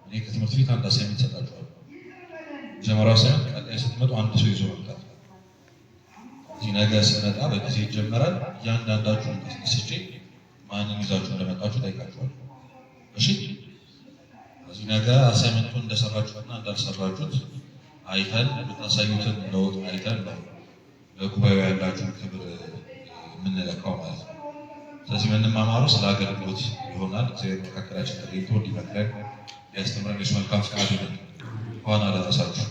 እኔ ከትምህርት ቤት አንድ assignment እሰጣችኋለሁ። መጀመሪያው assignment ቀጣይ ስትመጡ አንድ ሰው ይዞ መምጣት። እዚህ ነገ ስመጣ በጊዜ ይጀመራል። እያንዳንዳችሁን አስነስቼ ማንን ይዛችሁ እንደመጣችሁ ጠይቃችኋለሁ። እሺ፣ እዚህ ነገ assignment ኡን እንደሰራችሁትና እንዳልሰራችሁት አይተን የምታሳዩትን ለውጥ አይተን ነው ለጉባኤው ያላችሁን ክብር የምንለካው ማለት ነው። ስለዚህ የምንማማረው ስለ አገልግሎት ይሆናል። እግዚአብሔር መካከላችን ተገኝቶ እንዲመክረን ሊያስተምረን የሱ መልካም ፈቃድ ይሁን። እንኳን አደረሳችሁ።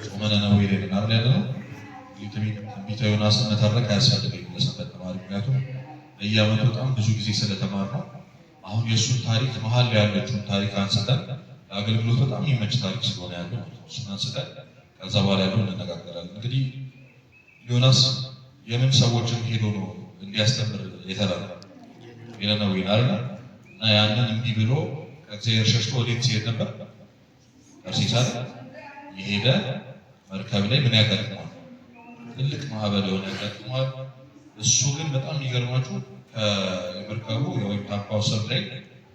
ጾመ ነነዌ ላይ ነን አይደል ያለነው? እንግዲህ ትንቢተ ዮናስን መተረክ አያስፈልገኝም ለሰንበት ተማሪ፣ ምክንያቱም በየዓመቱ በጣም ብዙ ጊዜ ስለተማርነው አሁን የእሱን ታሪክ መሀል ላይ ያለችውን ታሪክ አንስተን ለአገልግሎት በጣም የሚመች ታሪክ ስለሆነ ያለው ማለት ነው። እሱን አንስተን ከዛ በኋላ ያለው እንነጋገራለን። እንግዲህ ዮናስ የምን ሰዎችን ሄዶ ነው እንዲያስተምር የተላከው? የነነዌን አይደል? እና ያንን እምቢ ብሎ ከእግዚአብሔር ሸሽቶ ወዴት ሲሄድ ነበር? ተርሴስ አይደል? የሄደ መርከብ ላይ ምን ያጋጥመዋል? ትልቅ ማዕበል የሆነ ያጋጥመዋል። እሱ ግን በጣም የሚገርማችሁ ከመርከቡ ወይም ታንኳው ስር ላይ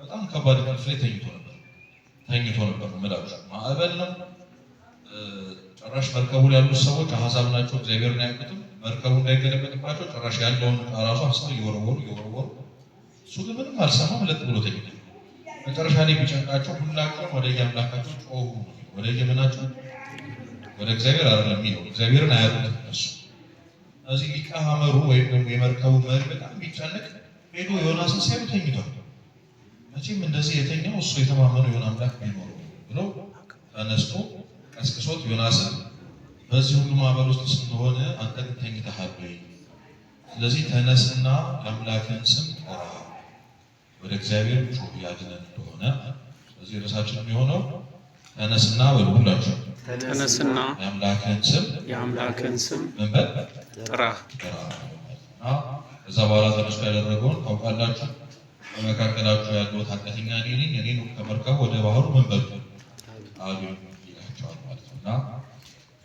በጣም ከባድ እንቅልፍ ላይ ተኝቶ ነበር። ተኝቶ ነበር ነው የምላችሁ። ማዕበል ነው። ጭራሽ መርከቡ ላይ ያሉት ሰዎች አሕዛብ ናቸው፣ እግዚአብሔርን አያውቁትም። መርከቡ እንዳይገለበጥባቸው ጭራሽ ያለውን ዕቃ ራሱ አንስተው እየወረወሩ እየወረወሩ፣ እሱ ግን ምንም አልሰማም፣ ለጥ ብሎ ተኝቷል። መጨረሻ ላይ ቢጨንቃቸው ሁላቸውም ወደ የአምላካቸው ጮሁ። ወደ የምናቸው ወደ እግዚአብሔር አይደለም የሚለው፣ እግዚአብሔርን አያውቁትም እነሱ። እዚህ ሊቀ ሐመሩ ወይም ደግሞ የመርከቡ መሪ በጣም ቢጨንቅ ሄዶ ዮናስን ሲያዩ ተኝቷል። መቼም እንደዚህ የተኛው እሱ የተማመነው የሆነ አምላክ ቢኖረው ብሎ ተነስቶ ቀስቅሶት ዮናስን በዚህ ሁሉ ማዕበል ውስጥ ስንሆን አንተ ግን ተኝተሃል ወይ? ስለዚህ ተነስና የአምላክን ስም ጥራ፣ ወደ እግዚአብሔር ጩህ ያድነን እንደሆነ። ስለዚህ ርዕሳችን የሚሆነው ተነስና በሉ ሁላችሁ። ተነስና የአምላክን ስም የአምላክን ስም ምን በል? ጥራ። ጥራ። እና ከዛ በኋላ ተነስቶ ያደረገውን ታውቃላችሁ። በመካከላችሁ ያለው ኃጢአተኛ እኔ ነኝ፣ እኔን ከመርከቡ ወደ ባህሩ ምን በሉ አሉ ይላቸዋል ማለት ነው። እና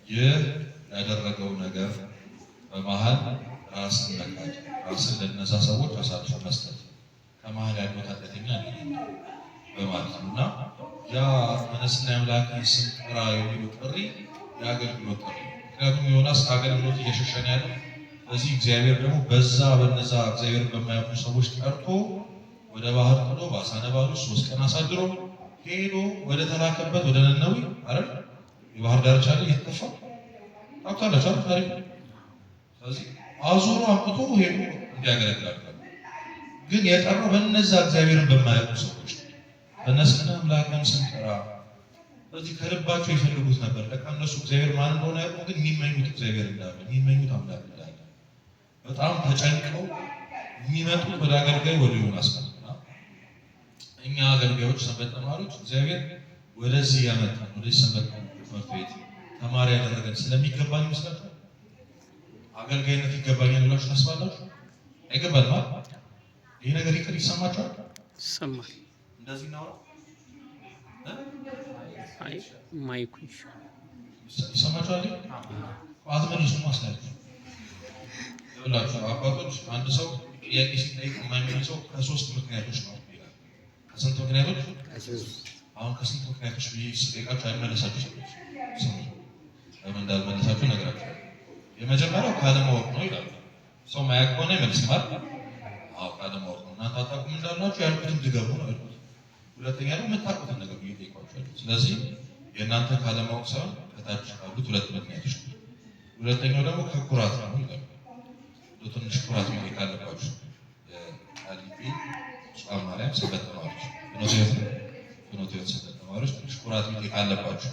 ይህ ያደረገው ነገር በመሀል ራስን መካድ፣ ራስን ለነዛ ሰዎች አሳልፎ መስጠት፣ ከመሀል ያለው ኃጢአተኛ እኔ ነኝ በማለት ነው። እና ያ ተነስና የአምላክን ስም ጥራ የሚለው ጥሪ የአገልግሎት ጥሪ ነው። ምክንያቱም ዮናስ ከአገልግሎት እየሸሸ ነው ያለው። ስለዚህ እግዚአብሔር ደግሞ በዛ በነዛ እግዚአብሔርን በማያምኑ ሰዎች ጠርቶ ወደ ባህር ጥሎ በአሳ ነባሪ ውስጥ 3 ቀን አሳድሮ ሄዶ ወደ ተላከበት ወደ ነነዌ አይደል የባህር ዳርቻ ላይ የተጠፋ ታውቃላችሁ አይደል ታሪኩ። ስለዚህ አዙሮ አምጥቶ ሄዶ እንዲያገለግል አድርጓል። ግን የጠራው በነዛ እግዚአብሔርን በማያውቁ ሰዎች ተነስና አምላክን ስም ጥራ። ስለዚህ ከልባቸው ይፈልጉት ነበር። ለካ እነሱ እግዚአብሔር ማን እንደሆነ ያውቁ፣ ግን የሚመኙት እግዚአብሔር እንዳለ የሚመኙት አምላክ እንዳለ በጣም ተጨንቀው የሚመጡት ወደ አገልጋይ ወደ ዮናስ ነው። እና እኛ አገልጋዮች ሰንበት ተማሪዎች እግዚአብሔር ወደዚህ ያመጣን ወደዚህ ሰንበት ትምህርት ቤት ተማሪ ያደረገን ስለሚገባን ይመስላችኋል? አገልጋይነት ይገባኛል ብላችሁ ታስባላችሁ? አይገባንም አይደል? ይሄ ነገር ይቅር ይሰማችኋል? ይሰማል። እንደዚህ እናውራ? አይ ማይኩ ይሻላል። ይሰማችኋል? አትመልሱም። አስላችሁ ይኸውላችሁ አባቶች አንድ ሰው ጥያቄ ሲጠይቅ የማይመልሰው ከሶስት ምክንያቶች ነው ይላል። ከስንት ምክንያቶች? አሁን ከስንት ምክንያቶች ብዬ ስጠይቃችሁ አይመለሳችሁ ሰዎች ስሙ፣ ለምን እንዳልመለሳችሁ እነግራችኋለሁ። የመጀመሪያው ካለማወቅ ነው ይላሉ። ሰው ማያውቅ ከሆነ አይመልስም አይደል? አዎ ካለማወቅ ነው። እናንተ አታውቁም እንዳላችሁ ያልኩትን ድገሙ ነው ያልኩት። ሁለተኛ ደግሞ የምታውቁትን ነገር ብዬ ጠይቋችኋለሁ። ስለዚህ የእናንተ ካለማወቅ ሳይሆን ከታች ካሉት ሁለት ምክንያቶች ነው። ሁለተኛው ደግሞ ከኩራት ነው ይላሉ። ትንሽ ኩራት ሚል ካለባችሁ የቃሊቲ ብፁዓን ማርያም ሰንበት ተማሪዎች ፍኖተ ሕይወት ነው። ፍኖተ ሕይወት ሰንበት ተማሪዎች ትንሽ ኩራት ሚል ካለባችሁ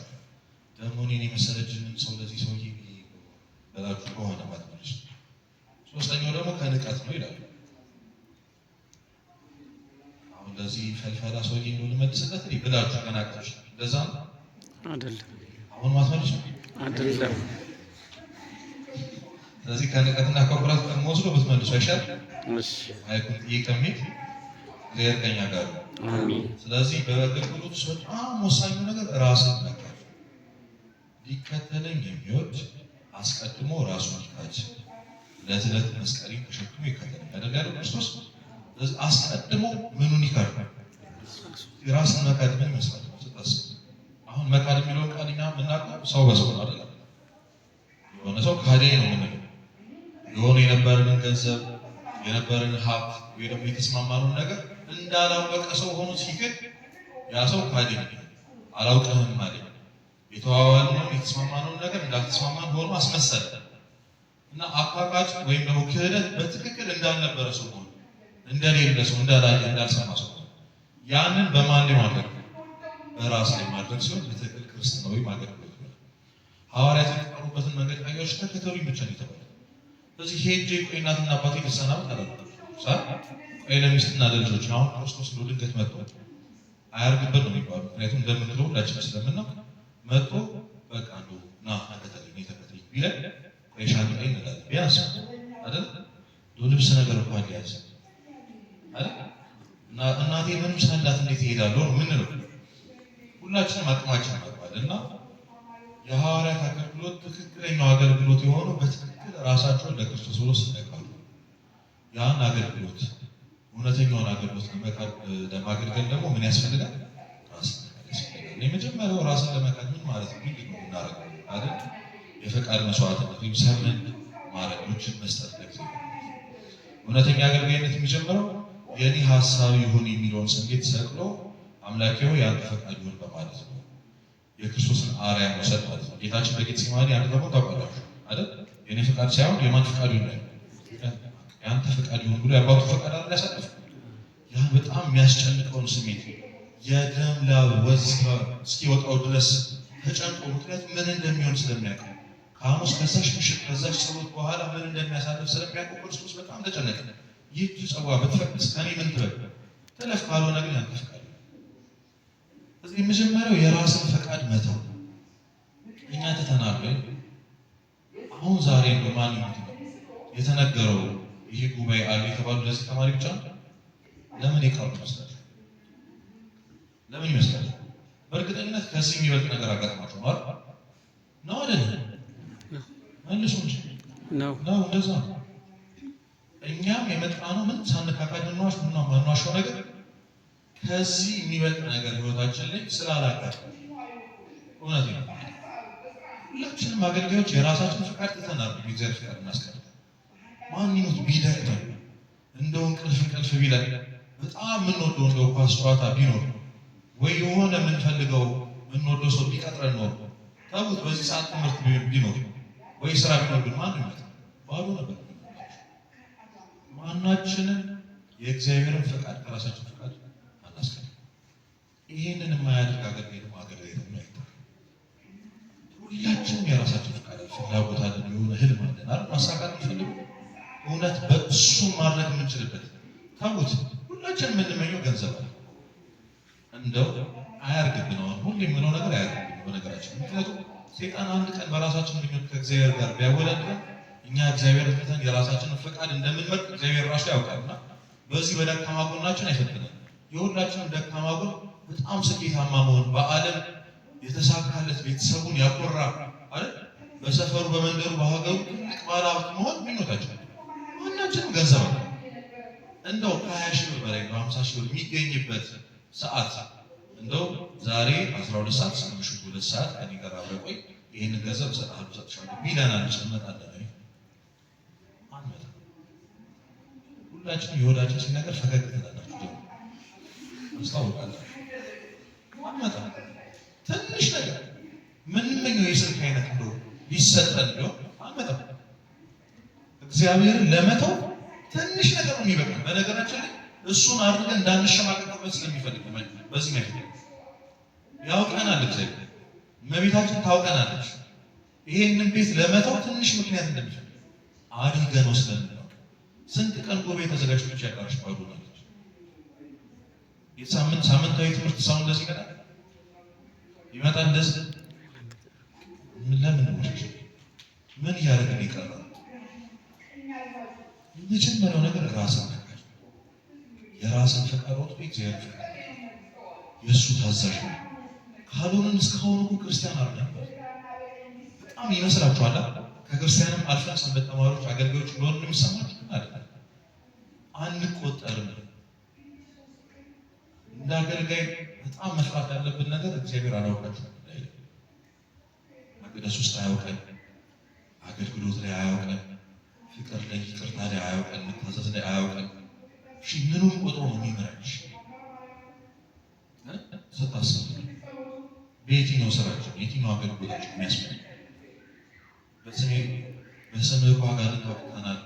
ደግሞ እኔን የመሰለ ጅንን ሰው ለዚህ ሰውዬ በላችሁ ከሆነ ማለት ነው። ሶስተኛው ደግሞ ከንቀት ነው ይላሉ። አሁን ለዚህ ፈልፈላ ሰውዬ ነው ልመልስለት እኔ ብላችሁ ከናቃችሁ እንደዛ ነው። አይደለም። አሁን ማትመልሱ አይደለም። ስለዚህ ከንቀትና ከኩራት ከምወስዶ ብትመልሱ አይሻልም? እሺ። አይኩን ጥዬ ከሚሄድ እግዚአብሔር ከእኛ ጋር ነው። አሜን። ስለዚህ በአገልግሎት ውስጥ በጣም ወሳኙ ነገር ራስን መካድ። ሊከተለኝ የሚወድ አስቀድሞ ራሱን ይካድ፣ ዕለት ዕለት መስቀሌን ተሸክሞ ይከተለኝ አይደል ያለው ክርስቶስ። ስለዚህ አስቀድሞ ምኑን ይካድ? ራስን መካድ ምን ይመስላል ስታስቡ? አሁን መካድ የሚለውን ቃል እኛ የምናውቀው ሰው በሰው ነው አይደለም። የሆነ ሰው ካዴ ነው የምንለው የሆነ የነበረንን ገንዘብ የነበረንን ሀብት ወይ ደግሞ የተስማማነውን ነገር እንዳላወቀ ሰው ሆኖ ሲክድ ያ ሰው ካዴ ነው። አላውቅህም ማለት የተዋዋልነውን የተስማማነውን ነገር እንዳልተስማማን ሆኖ አስመሰለ እና አካካጭ ወይም ደግሞ ክህደት በትክክል እንዳልነበረ ሰው ሆኖ እንደሌለ ሰው እንዳላየ እንዳልሰማ ሰው ሆኖ ያንን በማን ላይ ማድረግ በራስ ላይ ማድረግ ሲሆን በትክክል ክርስትና ወይም አገልግሎት ነው። ሐዋርያት የተጠሩበትን መንገድ ካያችሁ ተከተሉኝ ብቻ ነው የተባለው። ስለዚህ ሄጄ ቆይ እናትና አባቴ ልሰናበት አላልኩም። ቆይ ለሚስትና ለልጆች አሁን ክርስቶስ እንደው ድንገት መጥቶ አያርግበት ነው የሚባለው። ምክንያቱም እንደምንለው ሁላችንም ስለምናውቅ መጥቶ በቃ እንደው ና ተከተለኝ እኔ ተከተለኝ ቢለን ቆይ ሻንጣዬን እንላለን ቢያንስ አይደል እንደው ልብስ ነገር እንኳን ሊያዝ አይደል እና እናቴ ምንም ሳላት እንዴት እሄዳለሁ ነው የምንለው። ሁላችንም አቅማችን እናውቃለን። እና የሐዋርያት አገልግሎት ትክክለኛው አገልግሎት የሆነው በትክክል ራሳቸውን ለክርስቶስ ብሎ ስለካዱ ያን አገልግሎት እውነተኛውን አገልግሎት ለማገልገል ደግሞ ምን ያስፈልጋል? ራስን መካድ ያስፈልጋል። የመጀመሪያው ራስን ለመካድ ምን ማለት ነው? ምንድን ነው የምናደርገው አይደል? የፈቃድ መስዋዕትነት ወይም ሰምን ማድረግ እጅን መስጠት ለእግዚአብሔር። እውነተኛ አገልጋይነት የሚጀምረው የኔ ሀሳብ ይሁን የሚለውን ስሜት ሰቅሎ አምላኬ ሆይ ያንተ ፈቃድ ይሁን በማለት ነው። የክርስቶስን አርአያ መውሰድ ማለት ነው። ጌታችን በጌተሴማኒ ያደረገውን ታውቃላችሁ አይደል? የኔ ፈቃድ ሳይሆን የማን ፈቃድ ይሁን ነው ያንተ ፈቃድ ይሁን ብሎ የአባቱ ፈቃድ አይደል ያሳለፈው። ያ በጣም የሚያስጨንቀውን ስሜት የደም ላብ ወዝ እስኪወጣው ድረስ ተጨንቆ፣ ምክንያቱም ምን እንደሚሆን ስለሚያውቅ ከሐሙስ ከዛች ምሽት ከዛች ጸሎት በኋላ ምን እንደሚያሳልፍ ስለሚያውቀው ክርስቶስ በጣም ተጨነቀ። ይህች ጽዋ ብትፈቅድስ ከእኔ ምን ትበል ትለፍ፣ ካልሆነ ግን ያንተ ፈቃድ ይሁን። ስለዚህ የመጀመሪያው የራስን ፈቃድ መተው። እኛ ትተናል ወይ? አሁን ዛሬ እንደው ማን ይሙት ነው የተነገረው? ይሄ ጉባኤ አለ የተባሉ ለዚህ ተማሪ ብቻ ነው? ለምን የቀሩ ይመስላል? ለምን ይመስላል? በእርግጠኝነት ከዚህ የሚበልጥ ነገር አጋጥሟቸው ነው አይደል? ነው አይደለም? መልሱ እንጂ ነው። ነው፣ እንደዛ ነው። እኛም የመጣነው ምን ሳንካካድ ምንዋሽ ምን ማንዋሸው ነገር ከዚህ የሚበልጥ ነገር ህይወታችን ላይ ስላላጋጠመ እውነት ነው። ሁላችንም አገልጋዮች የራሳችን ፈቃድ ትተናል፣ የእግዚአብሔር ፈቃድ እናስቀድም። ማን ይሙት ቢደክመን እንደው እንቅልፍ እንቅልፍ ቢለን በጣም የምንወደው እንደው ኳስ ጨዋታ ቢኖር ወይ የሆነ የምንፈልገው የምንወደው ሰው ቢቀጥረን ኖሮ ተውት፣ በዚህ ሰዓት ትምህርት ቢኖር ወይ ስራ ቢኖር ግን ማን ይመጣ? ባዶ ነበር። ማናችንን የእግዚአብሔርን ፈቃድ ከራሳችን ፈቃድ አናስቀድም። ይህንን የማያደርግ አገልጋይ ደግሞ አገልጋይ ደግሞ አይባልም። ሁላችንም የራሳችን ፈቃድ አለን፣ ፍላጎት አለን፣ የሆነ ህልም አለን አይደል? ማሳካት የምንፈልገው እውነት በእሱ ማድረግ የምንችልበት ተውት። ሁላችንም የምንመኘው ገንዘብ አለ። እንደው አያርግብን። አሁን ሁሌ የምለው ነገር አያርግብን በነገራችን። ምክንያቱም ሰይጣን አንድ ቀን በራሳችን ምኞት ከእግዚአብሔር ጋር ቢያወዳድረን እኛ እግዚአብሔር ትተን የራሳችንን ፈቃድ እንደምንመርጥ እግዚአብሔር ራሱ ያውቃልና በዚህ በደካማ ጎናችን አይፈትነን። የሁላችንም ደካማ ጎን በጣም ስኬታማ መሆን፣ በዓለም የተሳካለት ቤተሰቡን ያኮራ አይደል? በሰፈሩ በመንደሩ በሀገሩ ትልቅ ባለሀብት መሆን ምኞታችን። ማናችንም ገንዘብ አለ እንደው ከ20 ሺህ ብር በላይ በ50 ሺህ ብር የሚገኝበት ሰዓት እንደው ዛሬ 12 ሰዓት እስከ ምሽቱ 2 ሰዓት ከእኔ ጋር አብረህ ቆይ፣ ይህንን ገንዘብ እሰጥሃለሁ እሰጥሻለሁ ቢለን አንድ ሰው እንመጣለን ወይ? አንመጣም። ሁላችንም የሆዳችን ሲነገር ፈገግ ትላላችሁ፣ ደግሞ አስታውቃላችሁ። አንመጣም። ትንሽ ነገር ምንመኘው የስልክ አይነት እንደው ቢሰጠን ቢሆን አንመጣም። እግዚአብሔርን ለመተው ትንሽ ነገር ነው የሚበቃ። በነገራችን ላይ እሱን አድርገን እንዳንሸማቀቅበት ስለሚፈልግ ነው። በዚህ መልክ ያውቀናል እግዚአብሔር፣ እመቤታችን ታውቀናለች። ይሄንን ቤት ለመተው ትንሽ ምክንያት እንደሚፈልግ አድርገን ነው ስለምናውቅ። ስንት ቀን ጉባኤ ተዘጋጅቶ ብቻ ያቀርሽ ባዶ ናለች። የሳምንት ሳምንታዊ ትምህርት ሰው እንደዚህ ይመጣል ይመጣል እንደዚህ ለምን ነው ምን እያደረግን ይቀራል? የመጀመሪያው ነገር ራስን መካድ፣ የራስን ፈቃድ ወጥቶ የእግዚአብሔር ፈቃድ የእሱ ታዛዥ ነው። ካልሆንን እስካሁን እኮ ክርስቲያን አልነበር። በጣም ይመስላችኋል። ከክርስቲያንም አልፈን ሰንበት ተማሪዎች፣ አገልጋዮች እንደሆነ የሚሰማችሁ ግን አይደለም። አንቆጠርም። እንደ አገልጋይ በጣም መፍራት ያለብን ነገር እግዚአብሔር አላውቃችሁም እንዳይል፣ መቅደስ ውስጥ አያውቀን፣ አገልግሎት ላይ አያውቀን፣ ፍቅር ላይ ይቅርታ ላይ አያውቀን፣ መታዘዝ ላይ አያውቀን። እሺ ምኑን ቆጥሮ ነው የሚምረን? ስታስቡ በየትኛው ስራችን የትኛው አገልግሎታችን የሚያስፈልግ? በስምህ እኮ አጋንንት አውጥተናል፣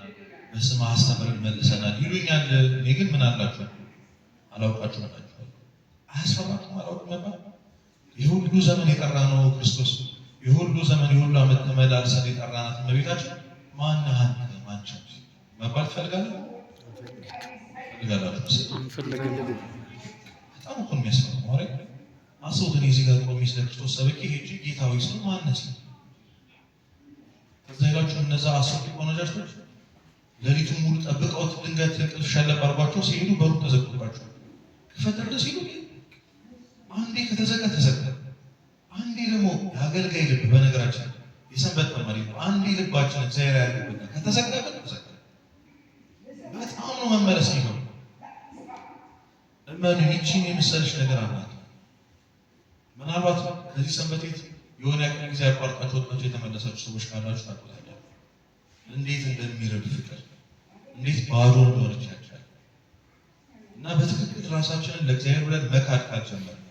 በስምህ አስተምረን መልሰናል ይሉኛል። እኔ ግን ምን አላችሁ? አላውቃችሁም እላችኋለሁ። አያስፈራችሁም? አላውቅም መባል። የሁሉ ዘመን የጠራነው ክርስቶስ፣ የሁሉ ዘመን የሁሉ ዓመት ተመላልሰን የጠራናት እመቤታችን ማነህ አንተ ማንቸ መባል ትፈልጋለህ? ትፈልጋላችሁ መሰለኝ። አንፈልግም። በጣም እኮ ነው የሚያስፈራው። ማርያም አስቡት፣ እኔ እዚህ ጋር ቆሜ ስለ ክርስቶስ ሰብኬ ሄጄ ጌታ ሆይ ስለው ማነህ ሲል ከዛ ሄዳችሁ እነዛ 10 ቆነጃጅቶች ሌሊቱን ሙሉ ጠብቀውት ድንገት እንቅልፍ ሸለብ አድርጓቸው ሲሄዱ በሩ ተዘግቶባቸው ክፈትልን ሲሉ አንዴ ከተዘጋ ተዘጋ። አንዴ ደግሞ የአገልጋይ ልብ፣ በነገራችን የሰንበት ተማሪ ነው። አንዴ ልባችን እግዚአብሔር ያለበት ከተዘጋብን ተዘጋ። በጣም ነው መመለስ የሚሆነው። እመኑ፣ ይቺን የመሰለች ነገር አላት። ምናልባት ከዚህ ሰንበት ቤት የሆነ ያክል ጊዜ አቋርጣችሁ ወጥታችሁ የተመለሳችሁ ሰዎች ካላችሁ ታውቁታላችሁ። እንዴት እንደሚረድ ፍቅር፣ እንዴት ባዶ እንደሆነች ያቻል። እና በትክክል ራሳችንን ለእግዚአብሔር ብለን መካድ ካልጀመርን፣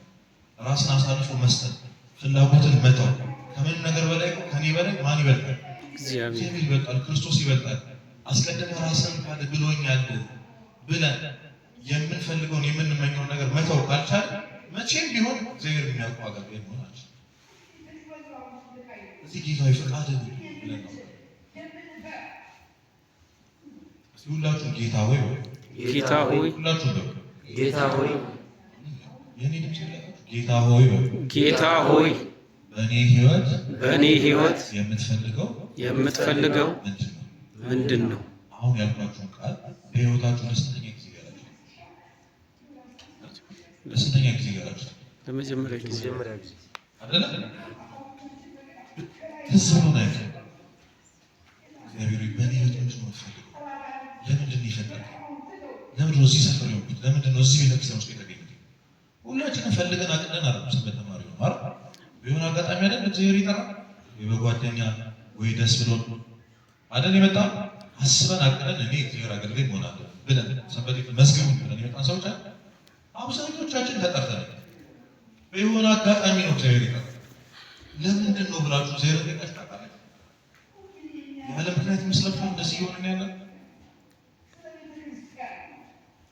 ራስን አሳልፎ መስጠት፣ ፍላጎትን መተው፣ ከምንም ነገር በላይ እኮ ከኔ በላይ ማን ይበልጣል? እግዚአብሔር። እግዚአብሔር ይበልጣል፣ ክርስቶስ ይበልጣል። አስቀድመህ ራስን ካድ ብሎኛል ብለን የምንፈልገውን የምንመኘውን ነገር መተው ካልቻለ መቼም ቢሆን እግዚአብሔር የሚያውቀው አገልጋይ መሆን አንችልም። እዚህ ጌታዊ ፈቃድህ ብለን ነው። እስኪ ሁላችሁም ጌታ ሆይ በሉ። ጌታ ሆይ። ሁላችሁም በሉ። ጌታ ሆይ። የኔ ድምጽ የላችሁ። ጌታ ሆይ በሉ። ጌታ ሆይ። በእኔ ሕይወት በእኔ ሕይወት የምትፈልገው የምትፈልገው ምንድን ነው? ምንድን ነው? አሁን ያልኳችሁን ቃል በሕይወታችሁ ለስንተኛ ጊዜ ያላችሁ? ለስንተኛ ጊዜ ያላችሁ? ለመጀመሪያ ጊዜ። መጀመሪያ ጊዜ። አይደለ? ትዝ ብሎን አያውቅም። እግዚአብሔር ሆይ በእኔ ሕይወት ምንድን ነው የምትፈልገው? ለምንድን ነው የፈጠርከኝ? ለምንድን ነው እዚህ ሰፈር የሆንኩት? ለምንድን ነው እዚህ ቤተክርስቲያን ውስጥ የተገኘሁት? ሁላችንም ፈልገን አቅደን አይደለም ሰንበት ተማሪ ነው አይደል? በሆነ አጋጣሚ አይደል እግዚአብሔር ይጠራል? ወይ በጓደኛ ወይ ደስ ብሎን አይደል የመጣ? አስበን አቅደን እኔ እግዚአብሔር አገልጋይ መሆን አለብኝ ብለን ሰንበት ቤት መዝግቡን ብለን የመጣን ሰዎች አይደል? አብዛኞቻችን ተጠርተን በየሆነ አጋጣሚ ነው እግዚአብሔር ይጠራል። ለምንድን ነው ብላችሁ እግዚአብሔር ጠይቃችሁ ታውቃላችሁ? ያለ ምክንያት ይመስላችኋል እንደዚህ እየሆንን ያለ?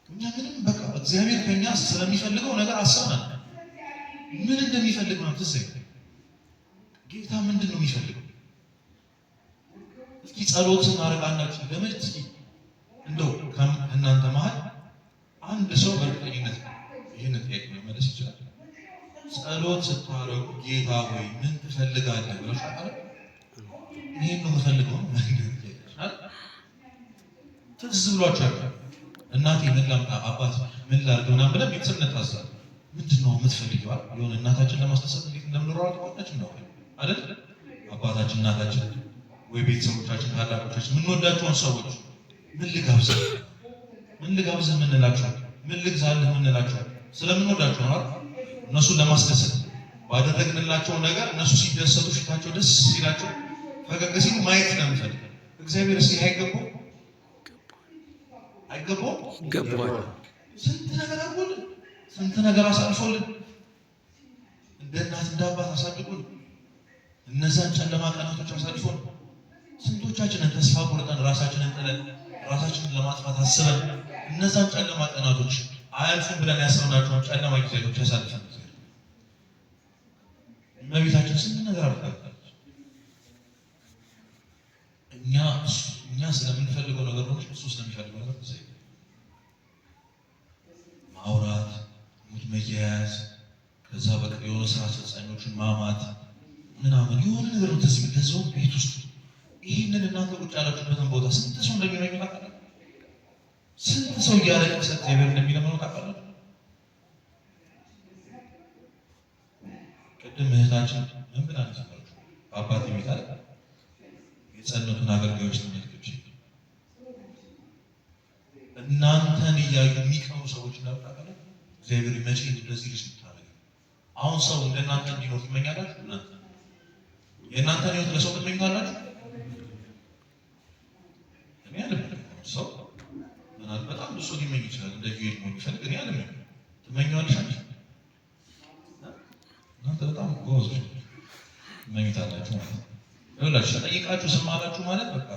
እኛ ምንም በቃ እግዚአብሔር ከኛ ስለሚፈልገው ነገር አስበናል። ምን እንደሚፈልግ ነው ትዝ አይልም። ጌታ ምንድን ነው የሚፈልገው? እስኪ ጸሎት ስናደርግ አንዳችን ለመድ እስኪ እንደው ከእናንተ መሀል አንድ ሰው በእርግጠኝነት ይህን ጥያቄ መመለስ ይችላል። ጸሎት ስታደርጉ ጌታ ሆይ ምን ትፈልጋለህ ብላችሁ ታውቃላችሁ? ይሄን ነው የምፈልገው ነው ትዝ ብሏችሁ ያውቃል? እናቴ ምን ላምጣ፣ አባት ምን ላድርግ ምናምን ብለን ቤተሰብ እንታዛለን። ምንድን ነው የምትፈልጊው? አይደል? የሆነ እናታችን ለማስደሰት እንዴት እንደምንሯሯጥ ሁላችን ነው አይደል? አባታችን፣ እናታችን ወይ ቤተሰቦቻችን፣ ታላቆቻችን፣ የምንወዳቸውን ሰዎች ምን ልጋብዝህ፣ ምን ልጋብዝህ የምንላቸው፣ ምን ልግዛልህ የምንላቸው ስለምንወዳቸው ነው አይደል? እነሱን ለማስደሰት ባደረግንላቸው ነገር እነሱ ሲደሰቱ ፊታቸው ደስ ሲላቸው ፈገግ ሲሉ ማየት ስለምንፈልግ እግዚአብሔር እስኪ አይገባው አይገባው? ይገባዋል። ስንት ነገር አድርጎልን፣ ስንት ነገር አሳልፎልን፣ እንደ እናት እንደ አባት አሳድጎን፣ እነዛን ጨለማ ቀናቶች አሳልፎን፣ ስንቶቻችንን ተስፋ ቆርጠን ራሳችንን ጥለን ራሳችንን ለማጥፋት አስበን እነዛን ጨለማ ቀናቶች አያልፉም ብለን ያሰብናቸውን ጨለማ ጊዜያቶች ያሳልፈን እግዚአብሔር። እመቤታችን ስንት ነገር አድርጋለች። እኛ እኛ ስለምንፈልገው ነገር ነው፣ እሱ ስለሚፈልገው ነገር ትዝ አይልም። ማውራት፣ ሙድ መያያዝ፣ ከዛ በቃ የሆነ ስራ አስፈጻሚዎችን ማማት ምናምን የሆነ ነገር ነው ትዝ የሚል። ለዛውም ቤት ውስጥ ይህንን እናንተ ቁጭ ያላችሁበትን ቦታ ስንት ሰው እንደሚመኘው ታውቃላችሁ? ስንት ሰው እያለቀሰ እግዚአብሔር እንደሚለምነው ታውቃላችሁ? ቅድም እህታችን ምን ብላ ነው የዘመረችው? በአባቴ ቤት አይደል? የጸኑትን አገልጋዮች ተመልክቼ እናንተን እያዩ የሚቀኑ ሰዎች እንዳሉ ታውቃላችሁ? እግዚአብሔር መቼ እንደዚህ ልጅ ልታደርግ። አሁን ሰው እንደናንተ እንዲኖር ትመኛላችሁ? እናንተ የእናንተን ህይወት ለሰው ትመኙታላችሁ? እኔ አልመኝም። ሰው ምናልባት በጣም ብዙ ሰው ሊመኝ ይችላል። እንደ ቪኤል መሆን ይፈልግ። እኔ አልመኝም። ትመኘዋለሽ አንቺ? እናንተ በጣም ጎበዞች ትመኙታላችሁ ማለት ነው። ይኸውላችሁ ተጠይቃችሁ ዝም አላችሁ ማለት በቃ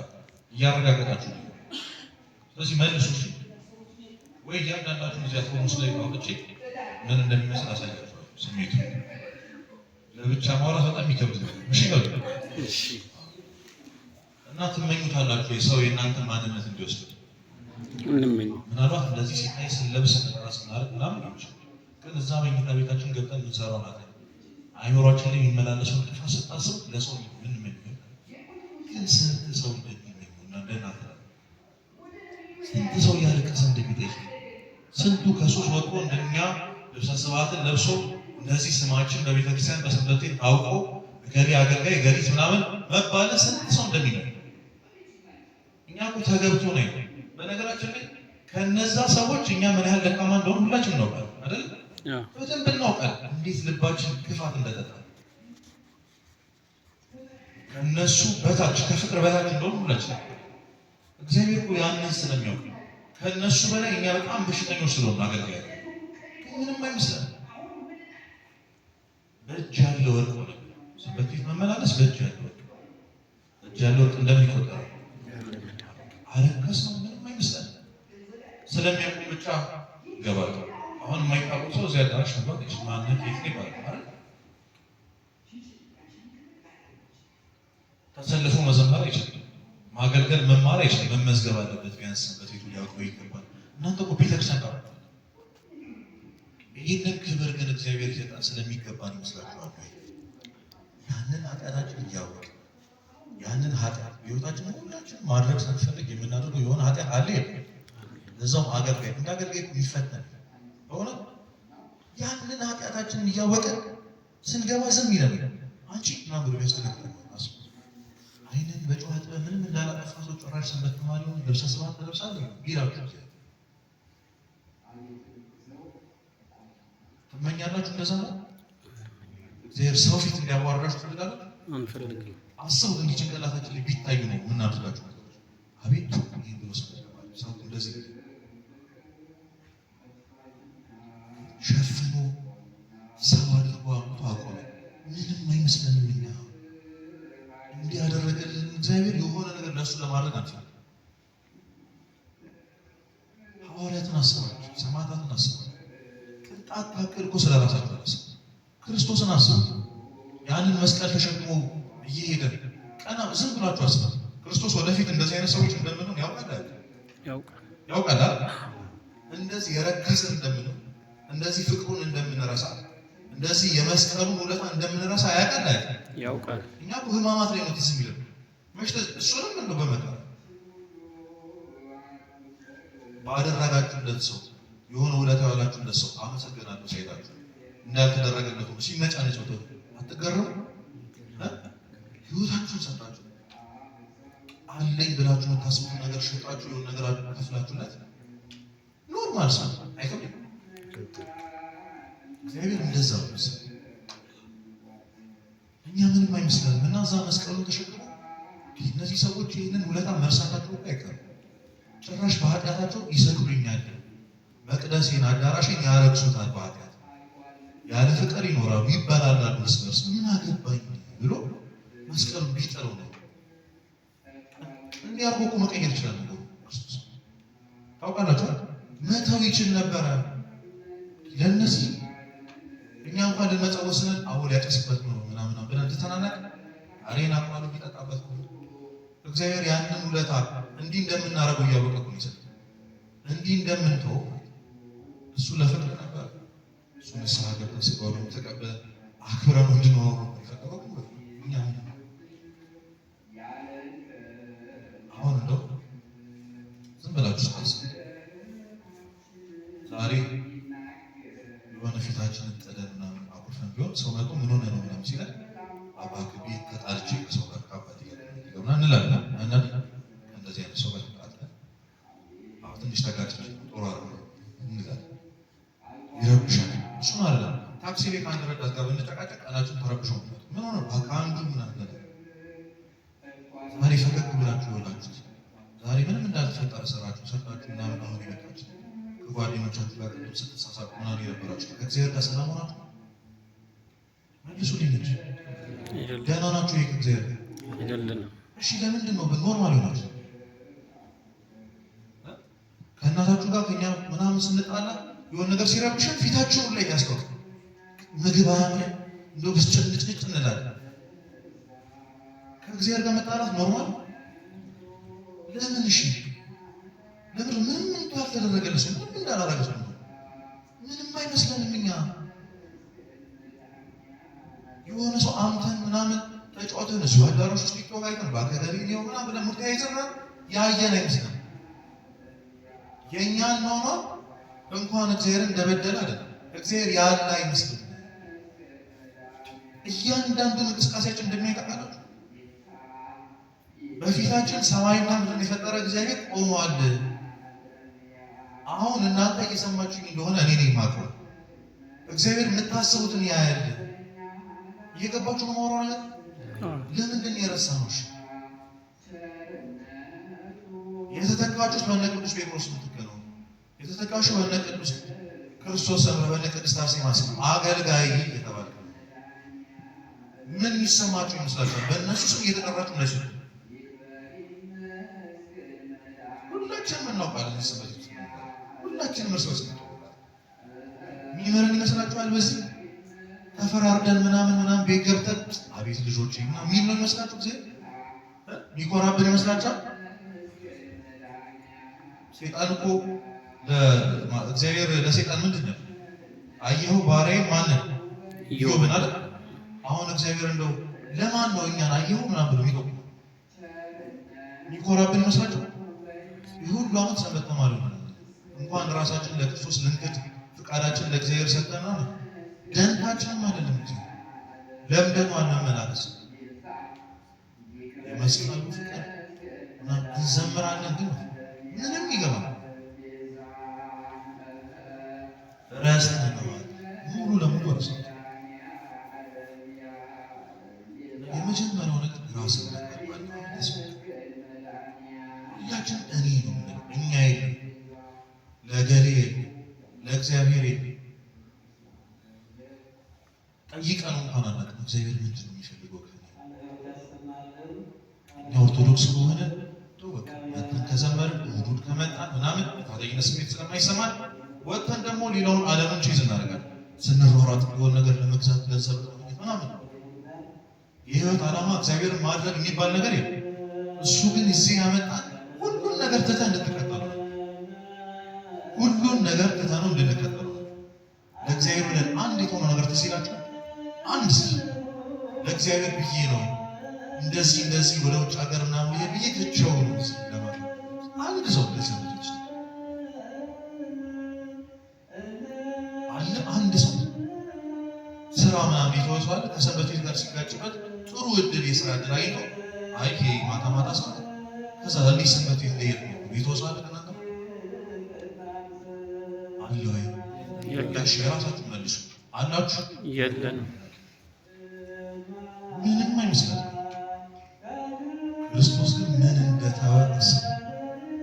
እያረጋገጣችሁ ነው። ስለዚህ መልሱ። እሺ ወይ እያንዳንዳችሁ እዚያ አትሮኖስ ላይ አውጥቼ ምን እንደሚመስል አሳያችኋለሁ። ስሜቱ ለብቻ ማውራት በጣም የሚከብድ ነው። እሺ በሉ እሺ። እና ትመኙታላችሁ የሰው የእናንተ ማንነት እንዲወስድ። እንመኝ። ምናልባት እንደዚህ ሲታይ ስንለብስ ስንጠራ ስናደርግ ምናምን ሊሆን ይችላል። ግን እዛ መኝታ ቤታችን ገብተን የምንሰራው ናት አይምሯችን ላይ የሚመላለሰውን ክፋት ስታስብ ለሰው ምንመኝ፣ ግን ስንት ሰው እንደሚመኙ እና እንደናንተ ስንት ሰው እያለቀሰ እንደሚጠይቅ፣ ስንቱ ከሱስ ወጥቶ እንደኛ ልብሰ ስብሐትን ለብሶ እንደዚህ ስማችን በቤተክርስቲያን በሰንበት ቤት ታውቆ እገሌ አገልጋይ እገሊት ምናምን መባለ ስንት ሰው እንደሚመኝ። እኛ እኮ ተገብቶ ነው። በነገራችን ላይ ከነዛ ሰዎች እኛ ምን ያህል ደካማ እንደሆነ ሁላችን እናውቃለን አይደል? በደንብ እናውቃለን። እንዴት ልባችን ክፋት እንደጠጣ፣ ከነሱ በታች ከፍቅር በታች እንደሆነ ሁላችን። እግዚአብሔር እኮ ያንን ስለሚያውቅ ከነሱ በላይ እኛ በጣም በሽተኞች ስለሆነ አገልጋይ ግን ምንም አይመስለን። በእጅ ያለ ወርቅ ሆነ ሰንበት ቤት መመላለስ። በእጅ ያለ ወርቅ፣ በእጅ ያለ ወርቅ እንደሚቆጠረው አረከስ ነው። ምንም አይመስለን። ስለሚያውቁ ብቻ ይገባል። አሁን የማይታወቅ ሰው እዚያ አዳራሽ መግባት አይችልም። ማንነት የት ነው ይባላል አይደል? ተሰልፎ መዘመር አይችልም። ማገልገል መማር አይችልም። መመዝገብ አለበት። ቢያንስ ሰንበት ቤቱ ሊያውቀው ይገባል። እናንተ እኮ ቤተክርስቲያን ታውቃላችሁ። ይህንን ክብር ግን እግዚአብሔር ይሰጣል ስለሚገባን ይመስላችኋል ወይ? ያንን ኃጢአታችን እያወቅ፣ ያንን ኃጢአት በህይወታችን ሁላችን ማድረግ ሳንፈልግ የምናደርገው የሆነ ኃጢአት አለ የለም? ለዛውም አገልጋይ፣ እንደ አገልጋይ የሚፈተን በእውነት ያንን ኃጢአታችንን እያወቀን ስንገባ ዝም ይለናል። አንቺ ምናምን ብሎ ቢያስደነግጠን አስቡ። አይንን በጨዋታ ምንም እንዳላጠፋ ሰው ጭራሽ ሰንበት ተማሪ ሆነ ልብሰ ስብሐት ትለብሳለህ ቢላችሁ ትመኛላችሁ? እንደዛ ነው። እግዚአብሔር ሰው ፊት እንዲያዋርዳችሁ ትፈልጋላችሁ? አንፈልግም። አስቡት። እንዲህ ጭንቅላታችን ላይ ቢታዩ ነው የምናደርጋቸው ነገሮች። አቤት ይህን ብሎ ሰው ሰው እንደዚህ ሸፍኖ ሰው አድርጎ አምጥቶ አቆመ። ምንም አይመስለንም። እኛ እንዲህ ያደረገልን እግዚአብሔር የሆነ ነገር ለእሱ ለማድረግ አንፈልግም። ሐዋርያትን አስባቸው፣ ሰማዕታትን አስባቸው። ቅንጣት ታክል እኮ ስለ ራሳቸው አላሰቡ። ክርስቶስን አስቡ። ያንን መስቀል ተሸክሞ እየሄደ ቀና ዝም ብላችሁ አስቡ። ክርስቶስ ወደፊት እንደዚህ አይነት ሰዎች እንደምንሆን ያውቃል አይደል? ያውቃል። ያውቃል አይደል? እንደዚህ የረከስን እንደምንሆን፣ እንደዚህ ፍቅሩን እንደምንረሳ፣ እንደዚህ የመስቀሉን ውለታ እንደምንረሳ ያውቃል አይደል? ያውቃል። እኛ እኮ ህማማት ላይ ነው ትዝ የሚለን። መች እሱንም እንደው በመከራ ባደረጋችሁለት ሰው፣ የሆነ ውለታ ያዋላችሁለት ሰው አመሰግናለሁ ሳይላችሁ እንዳልተደረገለት ሆኖ ሲነጫነጭ አትገረሙ? ህይወታችሁን ሰጣችሁ፣ አለኝ ብላችሁ የምታስቡት ነገር ሸጣችሁ የሆነ ነገር ከፍላችሁለት normal ሰው አይከብድም። እግዚአብሔር እንደዛ ነው። እኛ ምንም አይመስለንም እና እዛ መስቀሉን ተሸክሞ እነዚህ ሰዎች ይህንን ውለታ መርሳታቸው እኮ አይቀርም። ጭራሽ በኃጢአታቸው ይሰቅሉኛል፣ መቅደሴን አዳራሽን ያረክሱታል፣ በኃጢአት ያለ ፍቅር ይኖራሉ፣ ይበላላሉ እርስ በርስ፣ ምን አገባኝ ብሎ መስቀሉን ቢጥለው ነው። እንዲህ አድርጎ እኮ መቀየር ይችላል ነገሩ። ክርስቶስ ታውቃላችሁ፣ መተው ይችል ነበረ። ለእነዚህ እኛ እንኳን ልንመጣ ወስነን አዎ ሊያጨስበት ነው ምናምን ብለን ትተናናቅ አሬን አቁራሉ ቢጠጣበት ነው። እግዚአብሔር ያንን ውለታ እንዲህ እንደምናደርገው እያወቀ እኮ ነው የሰጠን። እንዲህ እንደምንተው እሱ ለፍቅር ነበር። እሱ ንስሐ ገብተን ስጋውን ተቀብለን አክብረን እንድንኖር ነበር የፈለገው። እኛ አሁን እንደው ዝም ብላችሁ ስታስቡ ዛሬ የሆነ ፊታችንን ጥለን ምናምን አኩርፈን ቢሆን ሰው መጥቶ ምን ሆነህ ነው ምናምን ሲለን አባክ ቤት ተጣልቼ ከሰው ጋር ከአባቴ ጋር ምናምን እንላለን። አንዳንዴ እንደዚህ አይነት ሰው ጋር ተጣልተን አዎ ትንሽ ተጋጭተን ጥሩ አይደለም እንላለን። ይረብሻል። ታክሲ ላይ ከአንድ ረዳት ጋር ብንጨቃጨቅ ቀናችን ተረብሾ ምን ሆነ ከአንዱ ምናምን። ዛሬ ፈገግ ብላችሁ ይወላችሁ፣ ዛሬ ምንም እንዳልተፈጠረ ስራችሁ ሰርታችሁ ምናምን አሁን የመጣችሁ ከጓደኞቻችሁ ጋር ቅድም ስትሳሳቁ ምናምን የነበራችሁ ከእግዚአብሔር ጋር ሰላም ሆናችሁ መልሱልኝ እንጂ ደህና ናችሁ? ይሄ ከእግዚአብሔር ጋር አይደለንም። እሺ፣ ለምንድን ነው normal ሆናችሁ ከእናታችሁ ጋር ከኛ ምናምን ስንጣላ የሆነ ነገር ሲረብሽን ፊታችሁን ላይ ያስታውቅ ምግብ አያምርም፣ እንደው ብስጭት ንጭንጭ እንላለን። ከእግዚአብሔር ጋር መጣላት normal ለምን? እሺ ለምን ምንም እንዳልተደረገለት ሰው ምንም እንዳላረገ ሰው ምንም አይመስለንም። እኛ የሆነ ሰው አምተን ምናምን ተጫውተን እዚሁ አዳራሽ ውስጥ ቲክቶክ አይተን በአካዳሚ ነው ምናምን ብለን ሙድ ተያይዘን ያየን አይመስለንም። የእኛን ሆኖ እንኳን እግዚአብሔርን እንደበደለ አይደለም፣ እግዚአብሔር ያለ አይመስልም። እያንዳንዱን እንቅስቃሴያችን እንደሚያውቃላችሁ በፊታችን ሰማይና ምድርን የፈጠረ እግዚአብሔር ቆሟል። አሁን እናንተ እየሰማችሁኝ እንደሆነ እኔ ነኝ የማውቀው። እግዚአብሔር የምታስቡትን ያያል። እየገባችሁ ነው የማወራው ነገር። ለምንድን ነው የረሳነው? እሺ የተተካችሁት በእነ ቅዱስ ጴጥሮስ ምትክ ነው። የተተካችሁ በእነ ቅዱስ ክርስቶስ ሰምረ በእነ ቅድስት አርሴማ ስም አገልጋይ የተባለ ምን የሚሰማችሁ ይመስላችኋል? በእነሱ ስም እየተጠራችሁ እንደዚህ ሁላችንም እናውቃለን። ስበት ሁላችንም እርስ በርስ የሚምረን ይመስላችኋል? በዚህ ተፈራርደን ምናምን ምናምን ቤት ገብተን አቤት ልጆች ምናምን የሚል ነው ይመስላችሁ? ጊዜ የሚኮራብን ይመስላችኋል? ሰይጣን እኮ እግዚአብሔር ለሰይጣን ምንድን ነው አየኸው ባሪያዬ ማንን ኢዮብን አይደል? አሁን እግዚአብሔር እንደው ለማን ነው እኛን አየኸው ምናምን ብሎ የሚጠቁ የሚኮራብን ይመስላችኋል? ይህ ሁሉ ዓመት ሰንበት ተማሪ ሆነ እንኳን ራሳችን ለክርስቶስ ልንክድ ፍቃዳችን ለእግዚአብሔር ሰጠና ነው ደንታችንም አይደለም። እግዚአብሔር ለምደን መመላለስ የመስቀሉ ፍቅር እንዘምራለን፣ ግን ምንም ይገባል ረስተነዋል። ሙሉ ለሙሉ ረስተነዋል። የመጀመሪያው ነገር ራስን መቀበል። ሁላችን እኔ ነው የምንለው፣ እኛ የለም፣ ለገሌ የለም፣ ለእግዚአብሔር የለም። ጠይቀን እንኳን አናውቅም። እግዚአብሔር ምንድን ነው የሚፈልገው ከእኔ? እኛ ኦርቶዶክስ ከሆነ በቃ መተን ከዘመርን እሑድ ከመጣን ምናምን ጥፋተኝነት ስሜት ስለማይሰማን ወጥተን ደግሞ ሌላውን ዓለምን chase እናደርጋለን። ስንሯሯጥ የሆነ ነገር ለመግዛት ገንዘብ ለማግኘት ምናምን የህይወት ዓላማ እግዚአብሔርን ማድረግ የሚባል ነገር የለም። እሱ ግን እዚህ ያመጣን ሁሉን ነገር ትተን እንድንከተለው ነው። ሁሉን ነገር ትተነው እንድንከተለው ነው። ለእግዚአብሔር ብለን አንድ የሆነ ነገር ትዝ ይላችኋል? አንድ እስኪ ለእግዚአብሔር ብዬ ነው እንደዚህ እንደዚህ ወደ ውጭ ሀገር ምናምን ልሄድ ብዬ ትቼው ነው እዚህ ለማለት አንድ ሰው እንደዚህ ነው አለ። አንድ ሰው ስራ ምናምን የተወሰው አለ። ከሰንበት ቤት ጋር ሲጋጭበት ጥሩ እድል የስራ እድል አግኝቶ አይ ይሄ ማታ ማታ ሰው ከዛ እኔ ሰንበት ቤት ልሄድ ነው የተወሰው አለ። ከእናንተ አለ ወይ? እሺ የራሳችሁ መልሱ አላችሁ? የለንም። ምንም አይመስልም። ክርስቶስ ግን ምን እንደተወ አስቡ።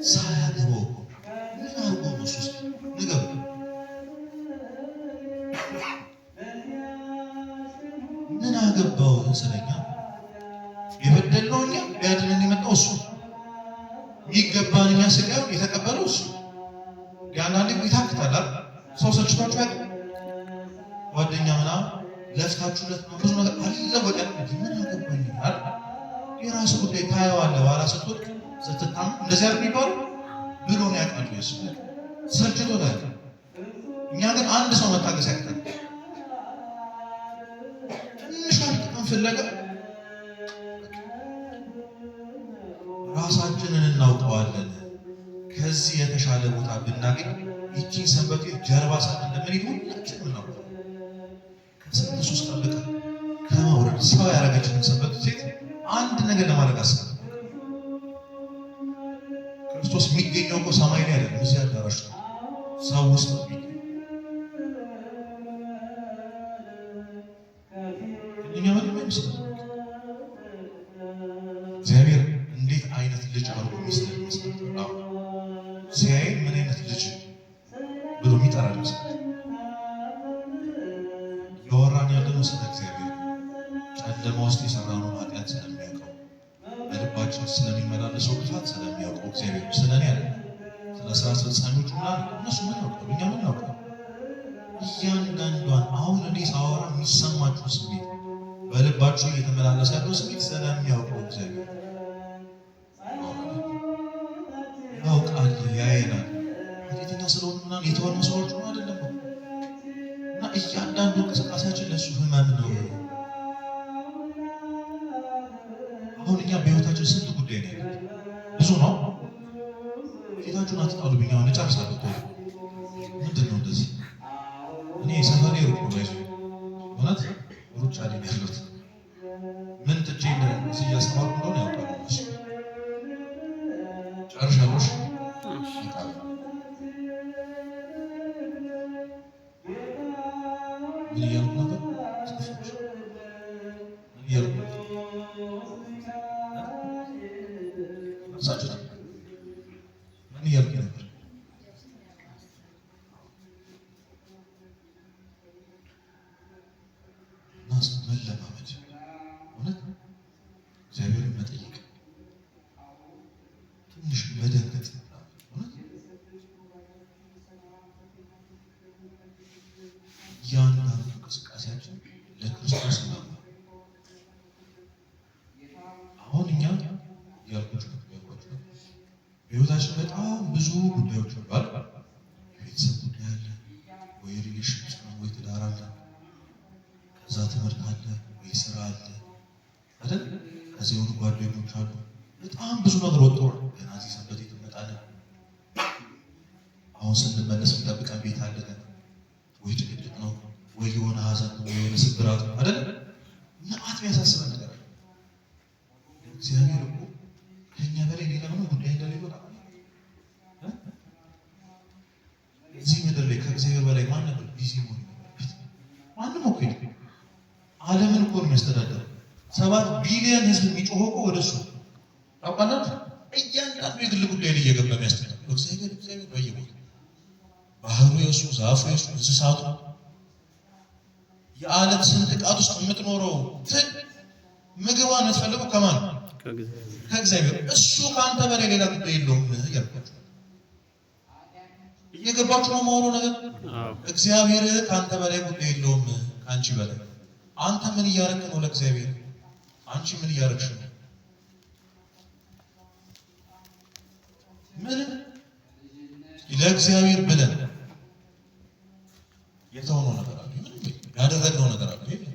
ሳያገባው እኮ ምን አድርጎ ነው እሱ? እስኪ ንገሩ። ምን አገባው ስለኛ? የበደልነው እኛ፣ ሊያድነን የመጣው እሱ። የሚገባን እኛ ስቃዩን የተቀበለው እሱ። አንዳንዴ ይታክታል አይደል? ሰው ሰልችቷችሁ ያውቃል? ጓደኛ ምናምን ለፍታችሁለት ብዙ ነገር አለ ወዲያ ምን አገባኝ አይደል? የራሱ ጉዳይ ታየዋለህ። በኋላ ስትወድቅ ስትታመም እንደዚህ አይደል የሚባለው ብሎ ነው ያውቃል። እሱ ሰልችቶታል። እኛ ግን አንድ ሰው መታገስ ያቅታል። ትንሿን ጥቅም ፍለጋ ራሳችንን እናውቀዋለን። ከዚህ የተሻለ ቦታ ብናገኝ ይቺን ሰንበት ቤት ጀርባ ሰጥተን እንደምንሄድ ሁላችንም እናውቀዋለን። ከስንት ሱስ ጠብቀን ከመውረድ ሰው ያደረገችንን ሰንበት ሴት አንድ ነገር ለማድረግ አስበን ክርስቶስ የሚገኘው እኮ ሰማይ ላይ አይደለም፣ እዚህ አዳራሽ ነው፣ ሰው ውስጥ ነው የሚገኘው። እኛ ምንም አይመስልም። እግዚአብሔር እንዴት አይነት ልጅ አድርጎ የሚስለን ይመስላል? አሁን ሲያይ ምን አይነት ልጅ ብሎ የሚጠራ ይመስላል? እያወራን ያለነው ስለ እግዚአብሔር ነው። ጨለማ ውስጥ የሰራነውን ኃጢአት ስለሚያውቀው፣ በልባችን ስለሚመላለሰው ክፋት ስለሚያውቀው እግዚአብሔር ስለ እኔ አይደለም፣ ስለ ስራ አስፈጻሚዎቹ ምናምን እነሱ ምን ያውቃሉ? እኛ ምን ያውቃሉ? እያንዳንዷን አሁን እኔ ሳወራ የሚሰማችሁ ስሜት፣ በልባችሁ እየተመላለሰ ያለው ስሜት ስለሚያውቀው እግዚአብሔር ያውቃል፣ ያየናል። ኃጢአተኛ ስለሆኑ ምናምን የተሆነ ሰዎች ነው አይደለም። እና እያንዳንዱ እንቅስቃሴያችን ለእሱ ህመም ነው። አሁን እኛ በህይወታችን ስንት ጉዳይ ነው ያለን? ብዙ ነው። ፊታችሁን አትጣሉብኝ። አሁን እጨርሳለሁ። ቶሎ ምንድን ነው እንደዚህ? እኔ ሰፈሬ ሩቅ ነው፣ ባይዞ እውነት ሩጫ ላይ ነው ያለሁት። ምን ትቼ እዚህ እያስተማርኩ እንደሆነ ያውቃሉ እነሱ። ጨርሻለሁ። እሺ እሺ። ምን እያልኩ ነበር? ጠፋች። ምን እያልኩ ነበር? ረሳችሁት? ምን እያልኩ ነበር? እና መለማመድ፣ እውነት እግዚአብሔርን መጠየቅ፣ ትንሽ መደንገጥ፣ እውነት እያንዳንዱ እንቅስቃሴያችን ለክርስቶስ ነው። አሁን እኛ እያልኳችሁ ነው እያልኳችሁ ነው። በህይወታችን በጣም ብዙ ጉዳዮች አሉ አይደል? የቤተሰብ ጉዳይ አለ፣ ወይ relation ውስጥ ነው፣ ወይ ትዳር አለ፣ ከዛ ትምህርት አለ፣ ወይ ስራ አለ አይደል? ከዚ የሆኑ ጓደኞች አሉ። በጣም ብዙ ነገር ወጥሯል። ገና እዚህ ሰንበት ቤት እንመጣለን። አሁን ስንመለስ የሚጠብቀን ቤት አለ ገና፣ ወይ ጭቅጭቅ ነው፣ ወይ የሆነ ሀዘን ነው፣ ወይ የሆነ ስብራት ነው አይደል? መዓት የሚያሳስበን ነገር አለ። እግዚአብሔር እኮ ከኛ በላይ ሌላ ምንም ጉዳይ እንደሌለው ታውቃለህ? እዚህ ምድር ላይ ከእግዚአብሔር በላይ ማን ነበር busy መሆን የነበረበት? ማንም እኮ የለም። ዓለምን እኮ ነው የሚያስተዳደረው። 7 ቢሊዮን ህዝብ የሚጮኸው እኮ ወደ እሱ ነው። ታውቃላችሁ? እያንዳንዱ የግል ጉዳይ ላይ እየገባ የሚያስተዳድረው እግዚአብሔር እግዚአብሔር በየቦታው ባህሩ የእሱ፣ ዛፉ የእሱ፣ እንስሳቱ፣ የዓለት ስንጥቃት ውስጥ የምትኖረው ትል ምግቧን የምትፈልገው ከማን ነው? ከእግዚአብሔር። ከእግዚአብሔር። እሱ ከአንተ በላይ ሌላ ጉዳይ የለውም እያልኳቸው እየገባችሁ ነው የማወራው ነገር። አዎ። እግዚአብሔር ከአንተ በላይ ጉዳይ የለውም፣ ከአንቺ በላይ። አንተ ምን እያደረግህ ነው ለእግዚአብሔር? አንቺ ምን እያደረግሽ ነው? ምንም ለእግዚአብሔር ብለን የተሆነው ነገር አለ? ምንም ያደረግነው ነገር አለ? የለም።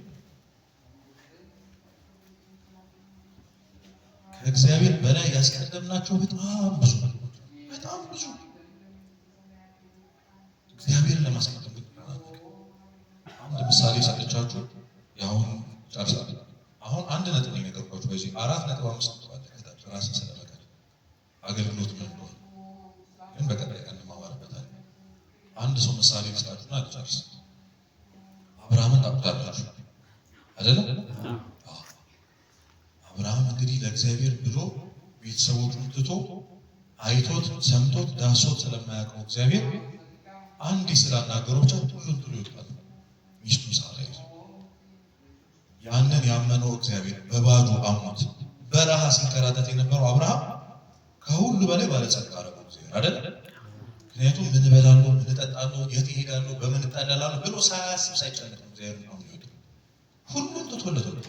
ከእግዚአብሔር በላይ ያስቀደምናቸው በጣም ብዙ ነገሮች፣ በጣም ብዙ። እግዚአብሔርን ለማስቀደም ግን አንድ ምሳሌ ሰጥቻችሁ የአሁን ጨርሳለሁ። አሁን አንድ ነጥብ ነው የነገርኳችሁ። በዚህ 4.5 ነጥብ አለ ከታች ራስን ስለመካድ አገልግሎት ምን እንደሆነ ግን በቀጣይ ቀን እንማማርበታለን። አንድ ሰው ምሳሌ ልስጣችሁና ልጨርስ። አብርሃምን ታውቁታላችሁ አይደለም? አዎ። አዎ። አብርሃም እንግዲህ ለእግዚአብሔር ብሎ ቤተሰቦቹን ትቶ አይቶት ሰምቶት ዳሶት ስለማያውቀው እግዚአብሔር አንዴ ስላናገረው ብቻ ሁሉን ጥሎ ይወጣል። ሚስቱን ሳራ ይዞ ያንን ያመነው እግዚአብሔር በባዶ አምኖት በረሃ ሲንከራተት የነበረው አብርሃም ከሁሉ በላይ ባለጸጋ አደረገው እግዚአብሔር አይደል? ምክንያቱም ምን እበላለሁ፣ ምን እጠጣለሁ፣ የት እሄዳለሁ፣ በምን እጠለላለሁ ብሎ ሳያስብ ሳይጨነቅ ነው እግዚአብሔር ነው የሚወጣው። ሁሉን ትቶለት ወጣ።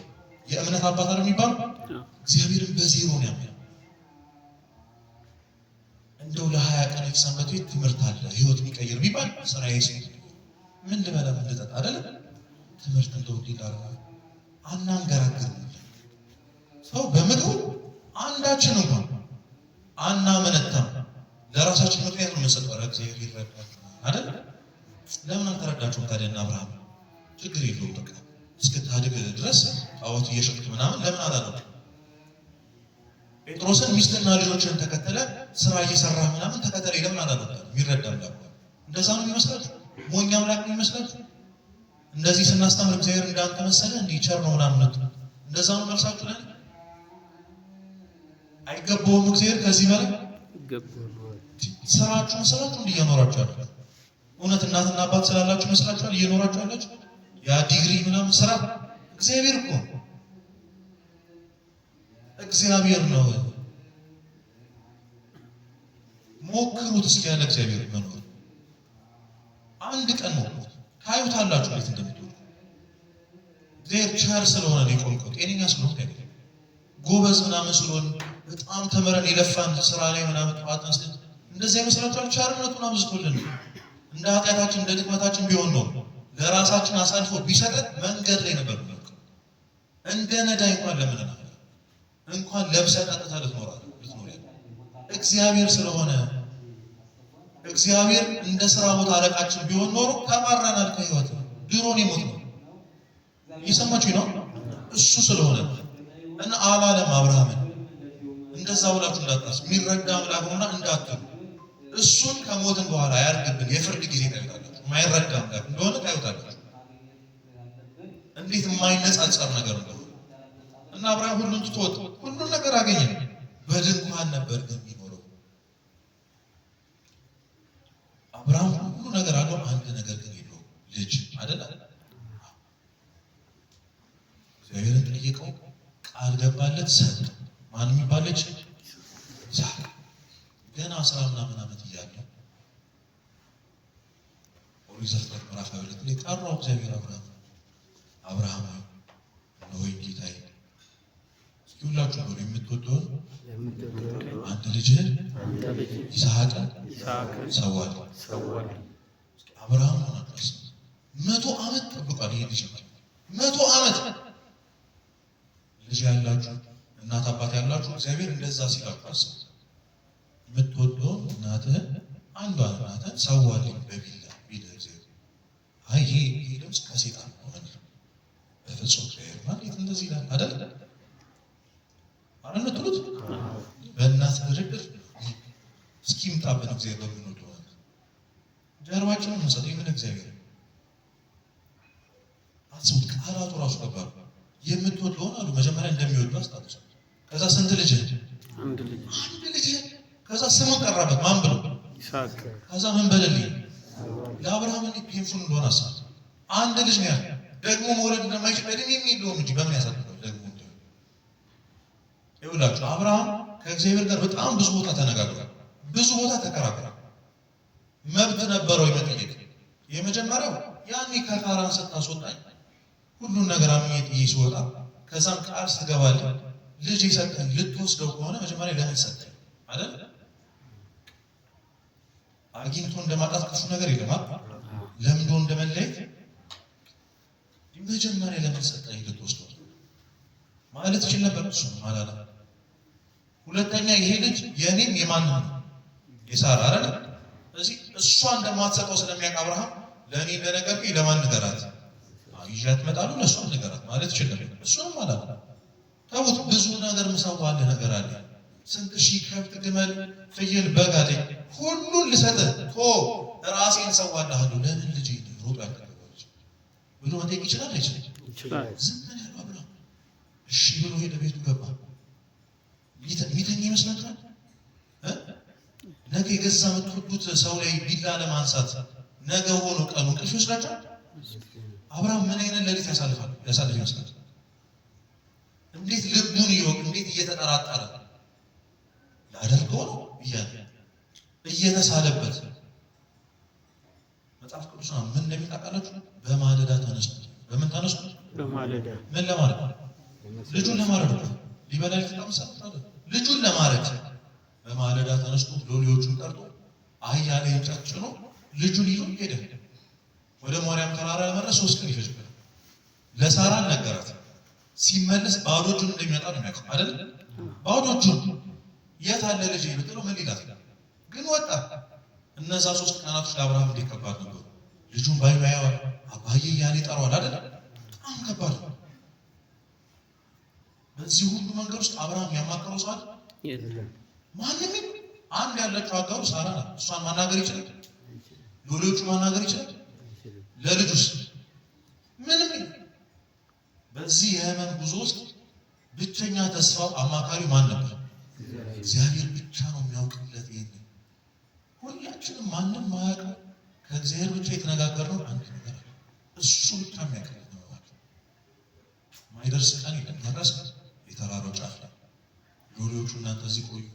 የእምነት አባት አይደል የሚባለው? አዎ። እግዚአብሔርን በዜሮ ነው ያመነው። እንደው ለ20 ቀን የተሰንበት ቤት ትምህርት አለ ህይወት የሚቀይር ቢባል ስራዬ ስንት ምን ልበላ ምን ልጠጣ አይደለም ትምህርት እንደው እንዲህ ላድርግ አናንገራግርም። ሰው በምግቡ አንዳችን እንኳን አናመነታም። ለራሳችን ምክንያት ነው የምንሰጠው። ኧረ እግዚአብሔር ይረዳል አይደል? ለምን አልተረዳቸውም ታዲያ? እነ አብርሃም ችግር የለውም በቃ እስክታድግ ድረስ ጣዖት እየሸጥክ ምናምን ለምን አላለው? ጴጥሮስን ሚስትና ልጆችን ተከተለ ስራ እየሰራህ ምናምን ተከተለ ለምን አላለው? የሚረዳ አምላክ ነው። እንደዛ ነው የሚመስላችሁ? ሞኝ አምላክ ነው የሚመስላችሁ? እንደዚህ ስናስተምር እግዚአብሔር እንዳንተ መሰለ እንዲህ ቸር ነው ምናምን እንደዛ ነው መልሳችሁ ለኔ? አይገባውም እግዚአብሔር ከዚህ በላይ ይገባዋል። ስራችሁ መሰላችሁ እንዲህ እየኖራችሁ ያላችሁ? እውነት እናትና አባት ስላላችሁ መስላችኋል እየኖራችሁ ያላችሁ? ያ ዲግሪ ምናምን ስራ እግዚአብሔር እኮ እግዚአብሔር ነው። ሞክሩት እስኪ ያለ እግዚአብሔር መኖር አንድ ቀን ሞክሩት፣ ታዩታላችሁ እንዴት እንደምትሆኑ። እግዚአብሔር ቸር ስለሆነ ነው የቆምከው፣ ጤነኛ ስለሆንክ አይደለም። ጎበዝ ምናምን ስለሆን በጣም ተምረን የለፋን ስራ ላይ ምናምን ጠዋት ተነስተን እንደዚያ ይመስላችኋል? ቸርነቱን አብዝቶልን ነው። እንደ ኃጢአታችን እንደ ድክመታችን ቢሆን ነው ለራሳችን አሳልፎ ቢሰጠን መንገድ ላይ ነበር የምንወድቀው። እንደ ነዳይ እንኳን ለምነናል፣ እንኳን ለብሰህ ጠጥተህ ልትኖር ያለ እግዚአብሔር ስለሆነ እግዚአብሔር እንደ ስራ ቦታ አለቃችን ቢሆን ኖሮ ተባረናል ከህይወት ድሮን የሞት ነው። እየሰማችሁ ነው። እሱ ስለሆነ እና አላለም አብርሃምን እንደዛ ብላችሁ እንዳታስቡ፣ የሚረዳ አምላክ ነውና እንዳትሉ። እሱን ከሞትን በኋላ አያርግብን፣ የፍርድ ጊዜ ታዩታላችሁ። የማይረዳ አምላክ እንደሆነ ታዩታላችሁ። እንዴት የማይነጻጸር ነገር እንደሆነ እና አብርሃም ሁሉን ትቶ ወጣ። ሁሉን ነገር አገኘ። በድንኳን ነበር ግን የሚኖረው። አብርሃም ሁሉ ነገር አለው፣ አንድ ነገር ግን የለውም፣ ልጅ አይደለ? እግዚአብሔርን ጠየቀው፣ ቃል ገባለት፣ ሰጠው። ማን የሚባል ልጅ? ይስሐቅ። ገና 10 ምናምን ዓመት እያለ ኦሪት ዘፍጥረት ምዕራፍ 22 ላይ ጠራው እግዚአብሔር አብርሃም። አብርሃም ሆይ እነሆኝ ጌታዬ። እስኪ ሁላችሁ በሉ የምትወደውን አንድ ልጅህን ይስሐቅን ሰዋል። አብርሃም ሆናችሁ 100 ዓመት ጠብቋል። ይሄ ልጅ 100 ዓመት ልጅ ያላችሁ እናት አባት ያላችሁ እግዚአብሔር እንደዛ ሲላችሁ አስቡ። የምትወደውን እናትህን አንዷን እናትህን ሰዋልኝ በቢላ ቢልህ እግዚአብሔር፣ አይ ይሄ ድምፅ ከሴጣን ነው ማለት ነው። በፍጹም እግዚአብሔር ማለት እንደዚህ ይላል አይደል? አይደል የምትሉት? በእናት ድርድር እስኪ ይምጣብን እግዚአብሔር በምንወደው ነገር ጀርባችንን እንሰጥ። ይህን እግዚአብሔር አስቡት። ቃላቱ ራሱ ከባድ ነው። የምትወደውን አሉ መጀመሪያ እንደሚወዱ አስታውሱ። ከዛ ስንት ልጅ? አንድ ልጅ። አንድ ልጅ። ከዛ ስሙን ጠራበት ማን ብሎ? ይስሐቅ። ከዛ ምን በደልኝ ለአብርሃም እንዴት painful እንደሆነ አስቡት። አንድ ልጅ ነው ያለው። ደግሞ መውለድ እንደማይችል እድሜ የለውም እንጂ በምን ያሳድገዋል? ደግሞ ይኸውላችሁ አብርሃም ከእግዚአብሔር ጋር በጣም ብዙ ቦታ ተነጋግሯል። ብዙ ቦታ ተከራክሯል። መብት ነበረው የመጠየቅ። የመጀመሪያው ያኔ ከካራን ስታስወጣኝ ሁሉን ነገር አምኜ ጥዬ ስወጣ ከዛም ቃል ስትገባልኝ ልጅ የሰጠኝ ልትወስደው ከሆነ መጀመሪያ ለምን ሰጠኝ አይደል? አግኝቶ እንደማጣት ክፉ ነገር የለም አይደል? ለምዶ እንደመለየት መጀመሪያ ለምን ሰጠኝ ልትወስደው ማለት ይችል ነበር። እሱም አላለም። ሁለተኛ ይሄ ልጅ የኔም የማንም ነው የሳራ አይደል? ስለዚህ እሷ እንደማትሰጠው ስለሚያውቅ አብርሃም ለእኔ እንደነገርከኝ ለማን ንገራት? ይዣት እመጣለሁ ለእሷ ንገራት ማለት ይችል ነበር። እሱንም አላለም። ተውት። ብዙ ነገር ምሰዋልህ ነገር አለ። ስንት ሺህ ከብት፣ ግመል፣ ፍየል፣ በግ አለኝ። ሁሉን ልሰጥህ ቶ ራሴን እሰዋልሃለሁ። ለምን ልጅ ሮጦ ያልተገባው ልጅ ብሎ መጠየቅ ይችላል አይችልም? ይችላል። ዝም ነው ያለው አብርሃም። እሺ ብሎ ሄደ፣ ቤቱ ገባ። ሚተኛ ይመስላችኋል? ነገ የገዛ የምትወዱት ሰው ላይ ቢላ ለማንሳት ነገ ሆኖ ቀኑ እንቅልፍ ይወስዳችኋል? አብርሃም ምን አይነት ሌሊት ያሳልፋል ያሳልፍ ይመስላል? እንዴት ልቡን ይወቅ፣ እንዴት እየተጠራጠረ ላደርገው ነው እያለ እየተሳለበት። መጽሐፍ ቅዱስ ምን እንደሚል ታውቃላችሁ? በማለዳ ተነስቶ። በምን ተነስቶ? በማለዳ። ምን ለማድረግ? ልጁን ለማረድ ነው። ሊበላ ሊጠጣ መሰለህ? ልጁን ለማረድ በማለዳ ተነስቶ ሎሌዎቹን ጠርቶ አህያ ላይ እንጨት ጭኖ ልጁን ይዞ ሄደ። ወደ ሞሪያም ተራራ ለመድረስ 3 ቀን ይፈጅበታል። ለሳራ ነገራት። ሲመለስ ባዶ እጁን እንደሚመጣ ነው የሚያውቀው አይደል? ባዶ እጁን የት አለ ልጅ ብትለው ምን ይላት? ግን ወጣ። እነዛ 3 ቀናቶች ለአብርሃም እንዴት ከባድ ነበሩ። ልጁን ባይኑ ያየዋል፣ አባዬ እያለ ይጠራዋል አይደል? በጣም ከባድ ነው። በዚህ ሁሉ መንገድ ውስጥ አብርሃም ያማከረው ሰው አለ? የለም። ማንም የለም። አንድ ያለችው አጋሩ ሳራ ናት። እሷን ማናገር ይችላል? ሎሌዎቹ ማናገር ይችላል? ለልጁስ በዚህ የህመም ጉዞ ውስጥ ብቸኛ ተስፋው አማካሪው ማን ነበር? እግዚአብሔር ብቻ ነው የሚያውቅለት። ይሄን ሁላችንም ማንም ማያውቀው ከእግዚአብሔር ብቻ የተነጋገርነው አንድ ነገር አለ። እሱ ብቻ የሚያውቅለት ነው። ማይደርስ ቀን የለም። ደረሰ የተራራው ጫፍ ላይ። ሎሌዎቹ እናንተ እዚህ ቆዩ፣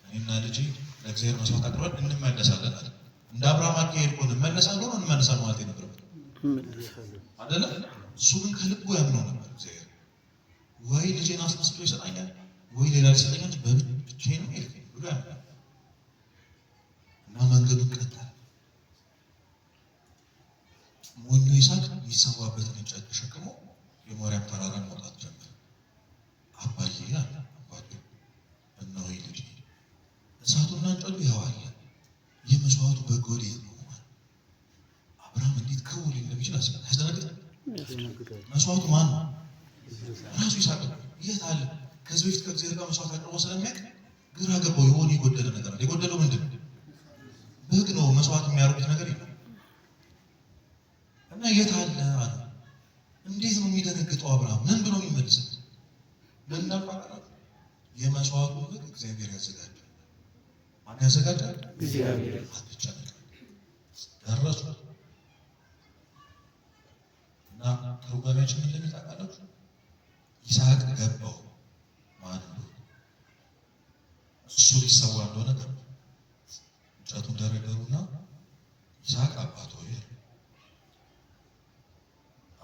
እኔና ልጄ ለእግዚአብሔር መስዋዕት አቅርበን እንመለሳለን አለ። እንደ አብርሃም አካሄድ ከሆነ እመለሳለሁ ነው እንመለሳለን ማለት የነበረበት አይደለ? እሱ ግን ከልቡ ያምነው ነበር። እግዚአብሔር ወይ ልጄን አስነስቶ ይሰጣኛል ወይ ሌላ ይሰጠኛል፣ ብቻዬን ነው የሄድኩኝ ብሎ ያምናል። እና መንገዱን ቀጠለ። ሞኙ ይስሐቅ የሚሰዋበትን እንጨት ተሸክሞ የሞሪያም ተራራን መውጣት ጀመረ። አባዬ አለ አባቱ፣ እነሆ ልጄ፣ እሳቱና እንጨቱ ይኸው አለ፣ የመስዋዕቱ በግ ወዴት ነው? አብርሃም እንዴት ክው ሊል እንደሚችል አስበ ያስደነግጣል። መስዋዕቱ ማን ነው? ራሱ ይስሐቅ ነው። የት አለ? ከዚህ በፊት ከእግዚአብሔር ጋር መስዋዕት አቅርቦ ስለሚያውቅ ግራ ገባው። የሆነ የጎደለ ነገር አለ። የጎደለው ምንድን ነው? በግ ነው። መስዋዕት የሚያደርጉት ነገር የለም። እና የት አለ አለ። እንዴት ነው የሚደነግጠው አብርሃም? ምን ብሎ የሚመልስለት? ምን እንዳልኳቀራት የመስዋዕቱ በግ እግዚአብሔር ያዘጋጃል። ማን ያዘጋጃል? እግዚአብሔር። አትጨነቅ። ደረሱ እና ትርጓሜያችን ምን እንደሚል ታውቃላችሁ? ይስሐቅ ገባው ማን እንደሆነ፣ እሱ ሊሰዋ እንደሆነ ገባው። እንጨቱን ደረደሩና ይስሐቅ አባት ሆይ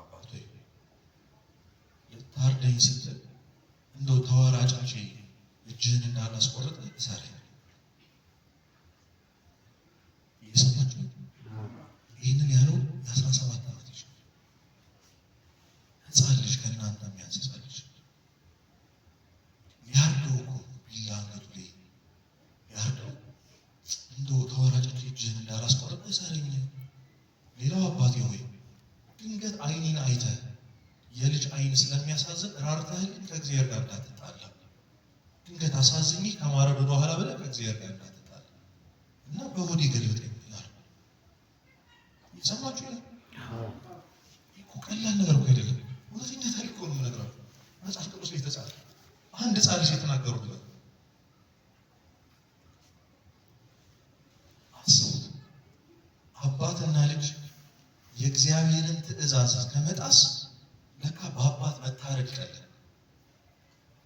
አባት ሆይ ልታርደኝ ስትል እንደው ተወራጭቼ እጅህን እንዳላስቆርጥ እሰረኝ። እየሰማችሁ ይህንን ያለው የ17 ዓመት ልጅ ነው። ሕፃን ልጅ ከእናንተ የሚያንስ ሕፃን ልጅ ሊያርደው እኮ ቢላ አንገቱ ላይ ሊያርደው፣ እንደው ተወራጭቼ እጅህን እንዳላስቆርጥ እሰረኝ። ሌላው አባቴ ሆይ ድንገት ዓይኔን አይተህ የልጅ ዓይን ስለሚያሳዝን ራርተህልኝ ከእግዚአብሔር ጋር እንዳትጣላ፣ ድንገት አሳዝኝ ከማረድ ወደ ኋላ ብለህ ከእግዚአብሔር ጋር እንዳትጣላ እና በሆዴ ገልብጠኝ አለ። እየሰማችሁ ነው? እኮ ቀላል ነገር እኮ አይደለም። እውነተኛ ታሪክ እኮ ነው የምነግራችሁ። መጽሐፍ ቅዱስ ላይ የተጻፈ አንድ ሕፃን ልጅ የተናገሩት ነገር አስቡት። አባትና ልጅ የእግዚአብሔርን ትእዛዝ ከመጣስ ለካ በአባት መታረድ ቀላል፣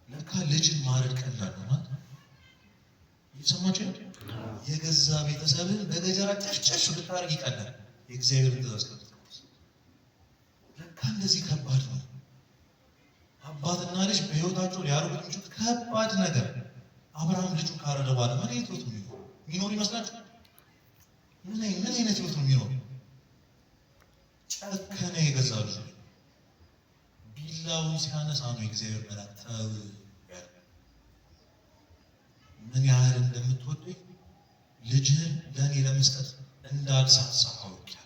ለካ ልጅን ማረድ ቀላል ነው። ማለት እየሰማችሁ ነው? የገዛ ቤተሰብን በገጀራ ጨፍጨፍ ብታረግ ይቀላል የእግዚአብሔርን ትእዛዝ ከምትጥስ። ለካ እንደዚህ ከባድ ነው። አባትና ልጅ በሕይወታቸው ሊያደርጉት የሚችሉት ከባድ ነገር። አብርሃም ልጁን ካረደ በኋላ ምን አይነት ሕይወት ነው የሚኖር የሚኖር ይመስላችኋል? ምን አይነት ሕይወት ነው የሚኖር? ጨከነ የገዛ ልጁ። ቢላውን ሲያነሳ ነው የእግዚአብሔር መልአክ ተው ያለው። ምን ያህል እንደምትወደኝ ልጅህን ለእኔ ለመስጠት እንዳልሳሳ አውቄአለሁ።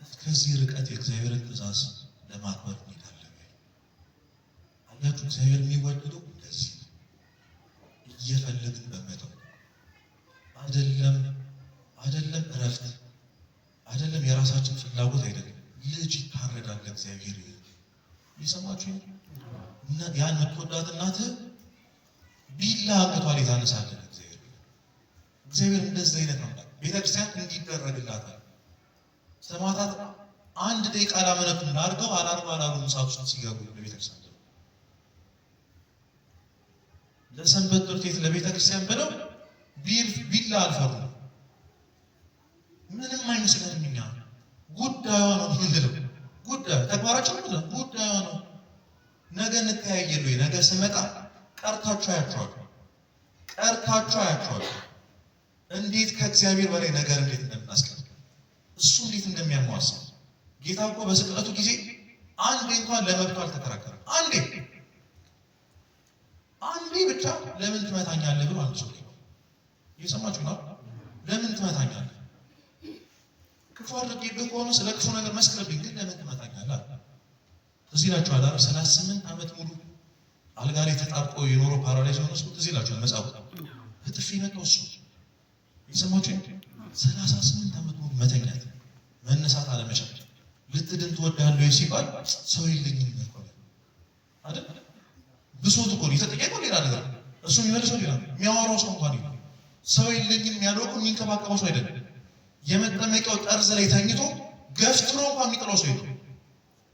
እስከዚህ ርቀት የእግዚአብሔርን ትእዛዝ ለማክበር እንሄዳለን። አያችሁ፣ እግዚአብሔር የሚወደደው እንደዚህ ነው። እየፈለግን በመተው አይደለም፣ አይደለም እረፍት አይደለም፣ የራሳችን ፍላጎት አይደለም። ልጅ ይታረዳል ለእግዚአብሔር። እየሰማችሁ እና ያን የምትወዳት እናትህ ቢላ አንገቷ ላይ ታነሳለህ። እግዚአብሔር እግዚአብሔር እንደዚህ አይነት ነው። ቤተክርስቲያን እንዲደረግላታል። ሰማዕታት አንድ ደቂቃ አላመነቱም። ላድርገው አላርገው አላሉም። እሳት ውስጥ ሲገቡ ለቤተክርስቲያን ብለው ለሰንበት ትምህርት ቤት ለቤተክርስቲያን ብለው ቢላ አልፈሩም። ምንም አይመስለንም። እኛ ጉዳዩዋ ነው የምንለው። ጉዳዩ ተግባራችን ምንድን ነው? ጉዳዩዋ ነው። ነገ እንተያየሉ። ነገ ስመጣ ቀርታችሁ አያችኋለሁ፣ ቀርታችሁ አያችኋለሁ። እንዴት ከእግዚአብሔር በላይ ነገር እንዴት እንደምናስቀምጥ እሱ እንዴት እንደሚያሟሳ ጌታ እኮ በስቅለቱ ጊዜ አንዴ እንኳን ለመብቱ አልተከራከረም። አንዴ አንዴ ብቻ ለምን ትመታኛለህ ብሎ አንድ ሰው እየሰማችሁ ነው። ለምን ትመታኛለህ? ክፉ አድርጌብህ ከሆነ ስለ ክፉ ነገር መስክርብኝ፣ ግን ለምን ትመታኛለህ አለ። ትዝ ይላችኋል አይደል? 38 ዓመት ሙሉ አልጋ ላይ ተጣብቆ የኖረው paralyze የሆነ ሰው ትዝ ይላችኋል። መጽሐፉ በጥፊ መታው እሱ። እየሰማችሁ 38 ዓመት ሙሉ መተኛት፣ መነሳት አለመቻል፣ ልትድን ትወዳለህ ወይ ሲባል ሰው የለኝም አይደል? ብሶት እኮ ነው የተጠየቀው፣ ሌላ ነገር እሱ የሚመልሰው ሌላ ነው። የሚያወራው ሰው እንኳን የለም። ሰው የለኝም ያለው እኮ የሚንከባከበው ሰው አይደለም። የመጠመቂያው ጠርዝ ላይ ተኝቶ ገፍትሮ እንኳን የሚጥለው ሰው የለም።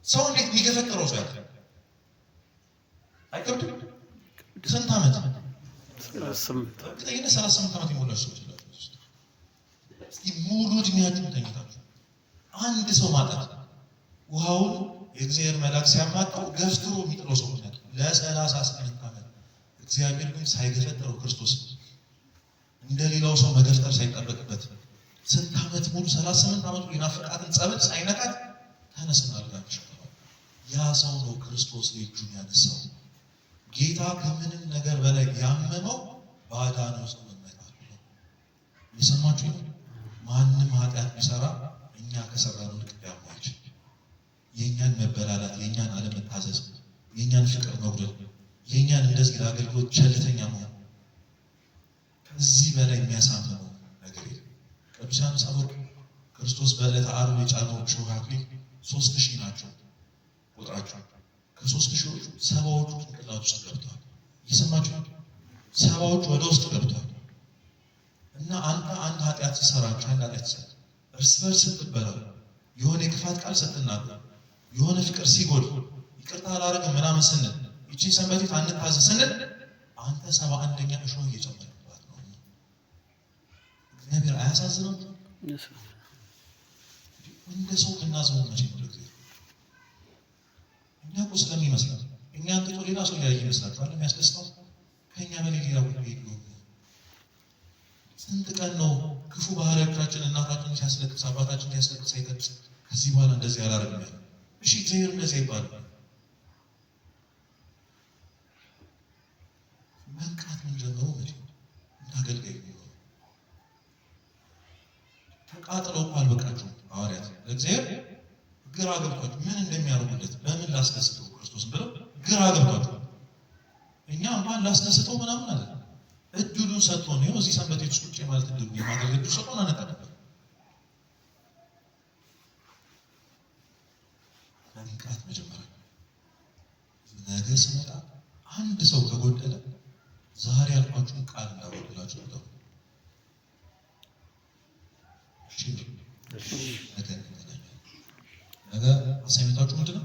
ሰው እንዴት የሚገፈጥረው ሰው ያለ አይከብድም? ስንት ዓመት 38። እርግጠኝነት 38 ዓመት የሞላችሁ ሰዎች አላችሁ። እስኪ ሙሉ እድሜያችሁን ተኝታችሁ አንድ ሰው ማጣት፣ ውሃውን የእግዚአብሔር መልአክ ሲያማጣው ገፍትሮ የሚጥለው ሰው ምክንያት ለ38 ዓመት እግዚአብሔር ግን ሳይገፈጥረው ክርስቶስ እንደ ሌላው ሰው መገፍጠር ሳይጠበቅበት ስንት ዓመት ሙሉ 38 ዓመት ሙሉ የናፈቃትን ጸበል ሳይነካት ተነስና አልጋህን ተሸከም። ያ ሰው ነው ክርስቶስ እጁን ያነሳው። ጌታ ከምንም ነገር በላይ ያመመው ባዳነው ሰው መመካቱ ነው። የሰማችሁ ነው። ማንም ኃጢአት ቢሰራ እኛ ከሰራነው ልክ ሊያመው አይችልም። የእኛን መበላላት፣ የእኛን አለመታዘዝ፣ የእኛን ፍቅር መጉደል፣ የእኛን እንደዚህ ለአገልግሎት ቸልተኛ መሆን ከዚህ በላይ የሚያሳምመው ነገር የለም። ቅዱስ ዮሐንስ አፈወርቅ ክርስቶስ በዕለተ ዓርብ የጫነው እሾህ አክሊል 3000 ናቸው ቁጥራቸው። ከ3000ዎቹ 70ዎቹ ጭንቅላት ውስጥ ገብተዋል። እየሰማችሁ ነው። 70ዎቹ ወደ ውስጥ ገብተዋል። እና አንተ አንድ ኃጢአት ስትሰራ፣ አንድ ኃጢአት ስትሰራ፣ እርስ በርስ ስትበላው፣ የሆነ የክፋት ቃል ስትናገር፣ የሆነ ፍቅር ሲጎድል፣ ይቅርታ አላደርግም ምናምን ስንል፣ ይቺን ሰንበቴት አንታዘዝ ስንል አንተ 71ኛ እሾህ እየጨመርክባት ነው። እግዚአብሔር አያሳዝንም? እንደ ሰው ብናዝነው መቼ ነው ለእግዚአብሔር? እኛ እኮ ስለሚመስለን እኛን ትቶ ሌላ ሰው ያየ ይመስላችኋል? የሚያስደስተው ከእኛ በላይ ሌላ ጉዳይ የለውም። ስንት ቀን ነው ክፉ ባህሪያችን እናታችን ሲያስለቅስ አባታችን ሲያስለቅስ አይተን ከዚህ በኋላ እንደዚህ አላደርግም ያለ። እሺ እግዚአብሔር እንደዚህ አይባልም። መንቃት ምን ጀምሮ መቼ ነው? እንደ አገልጋይ የሚሆነው ተቃጥለው እኮ አልበቃቸውም ሐዋርያት ለእግዚአብሔር ግራ ገብቷቸው ምን እንደሚያደርጉለት በምን ላስደስተው ክርስቶስን ብለው ግራ ገብቷቸው እኛ እንኳን ላስደስተው ምናምን አለ እድሉን ሰጥቶን ይኸው እዚህ ሰንበት ቤት ውስጥ ቁጭ ማለት እድሉን የማገልገል እድሉ ሰጥቶን አንጠቀምበት። መንቃት መጀመሪያ። ነገ ስመጣ አንድ ሰው ከጎደለ ዛሬ ያልኳችሁን ቃል እንዳጎደላችሁ ቁጠሩ። እሺ፣ ነገ እንገናኛለን። ነገ assignment ኣችሁ ምንድን ነው?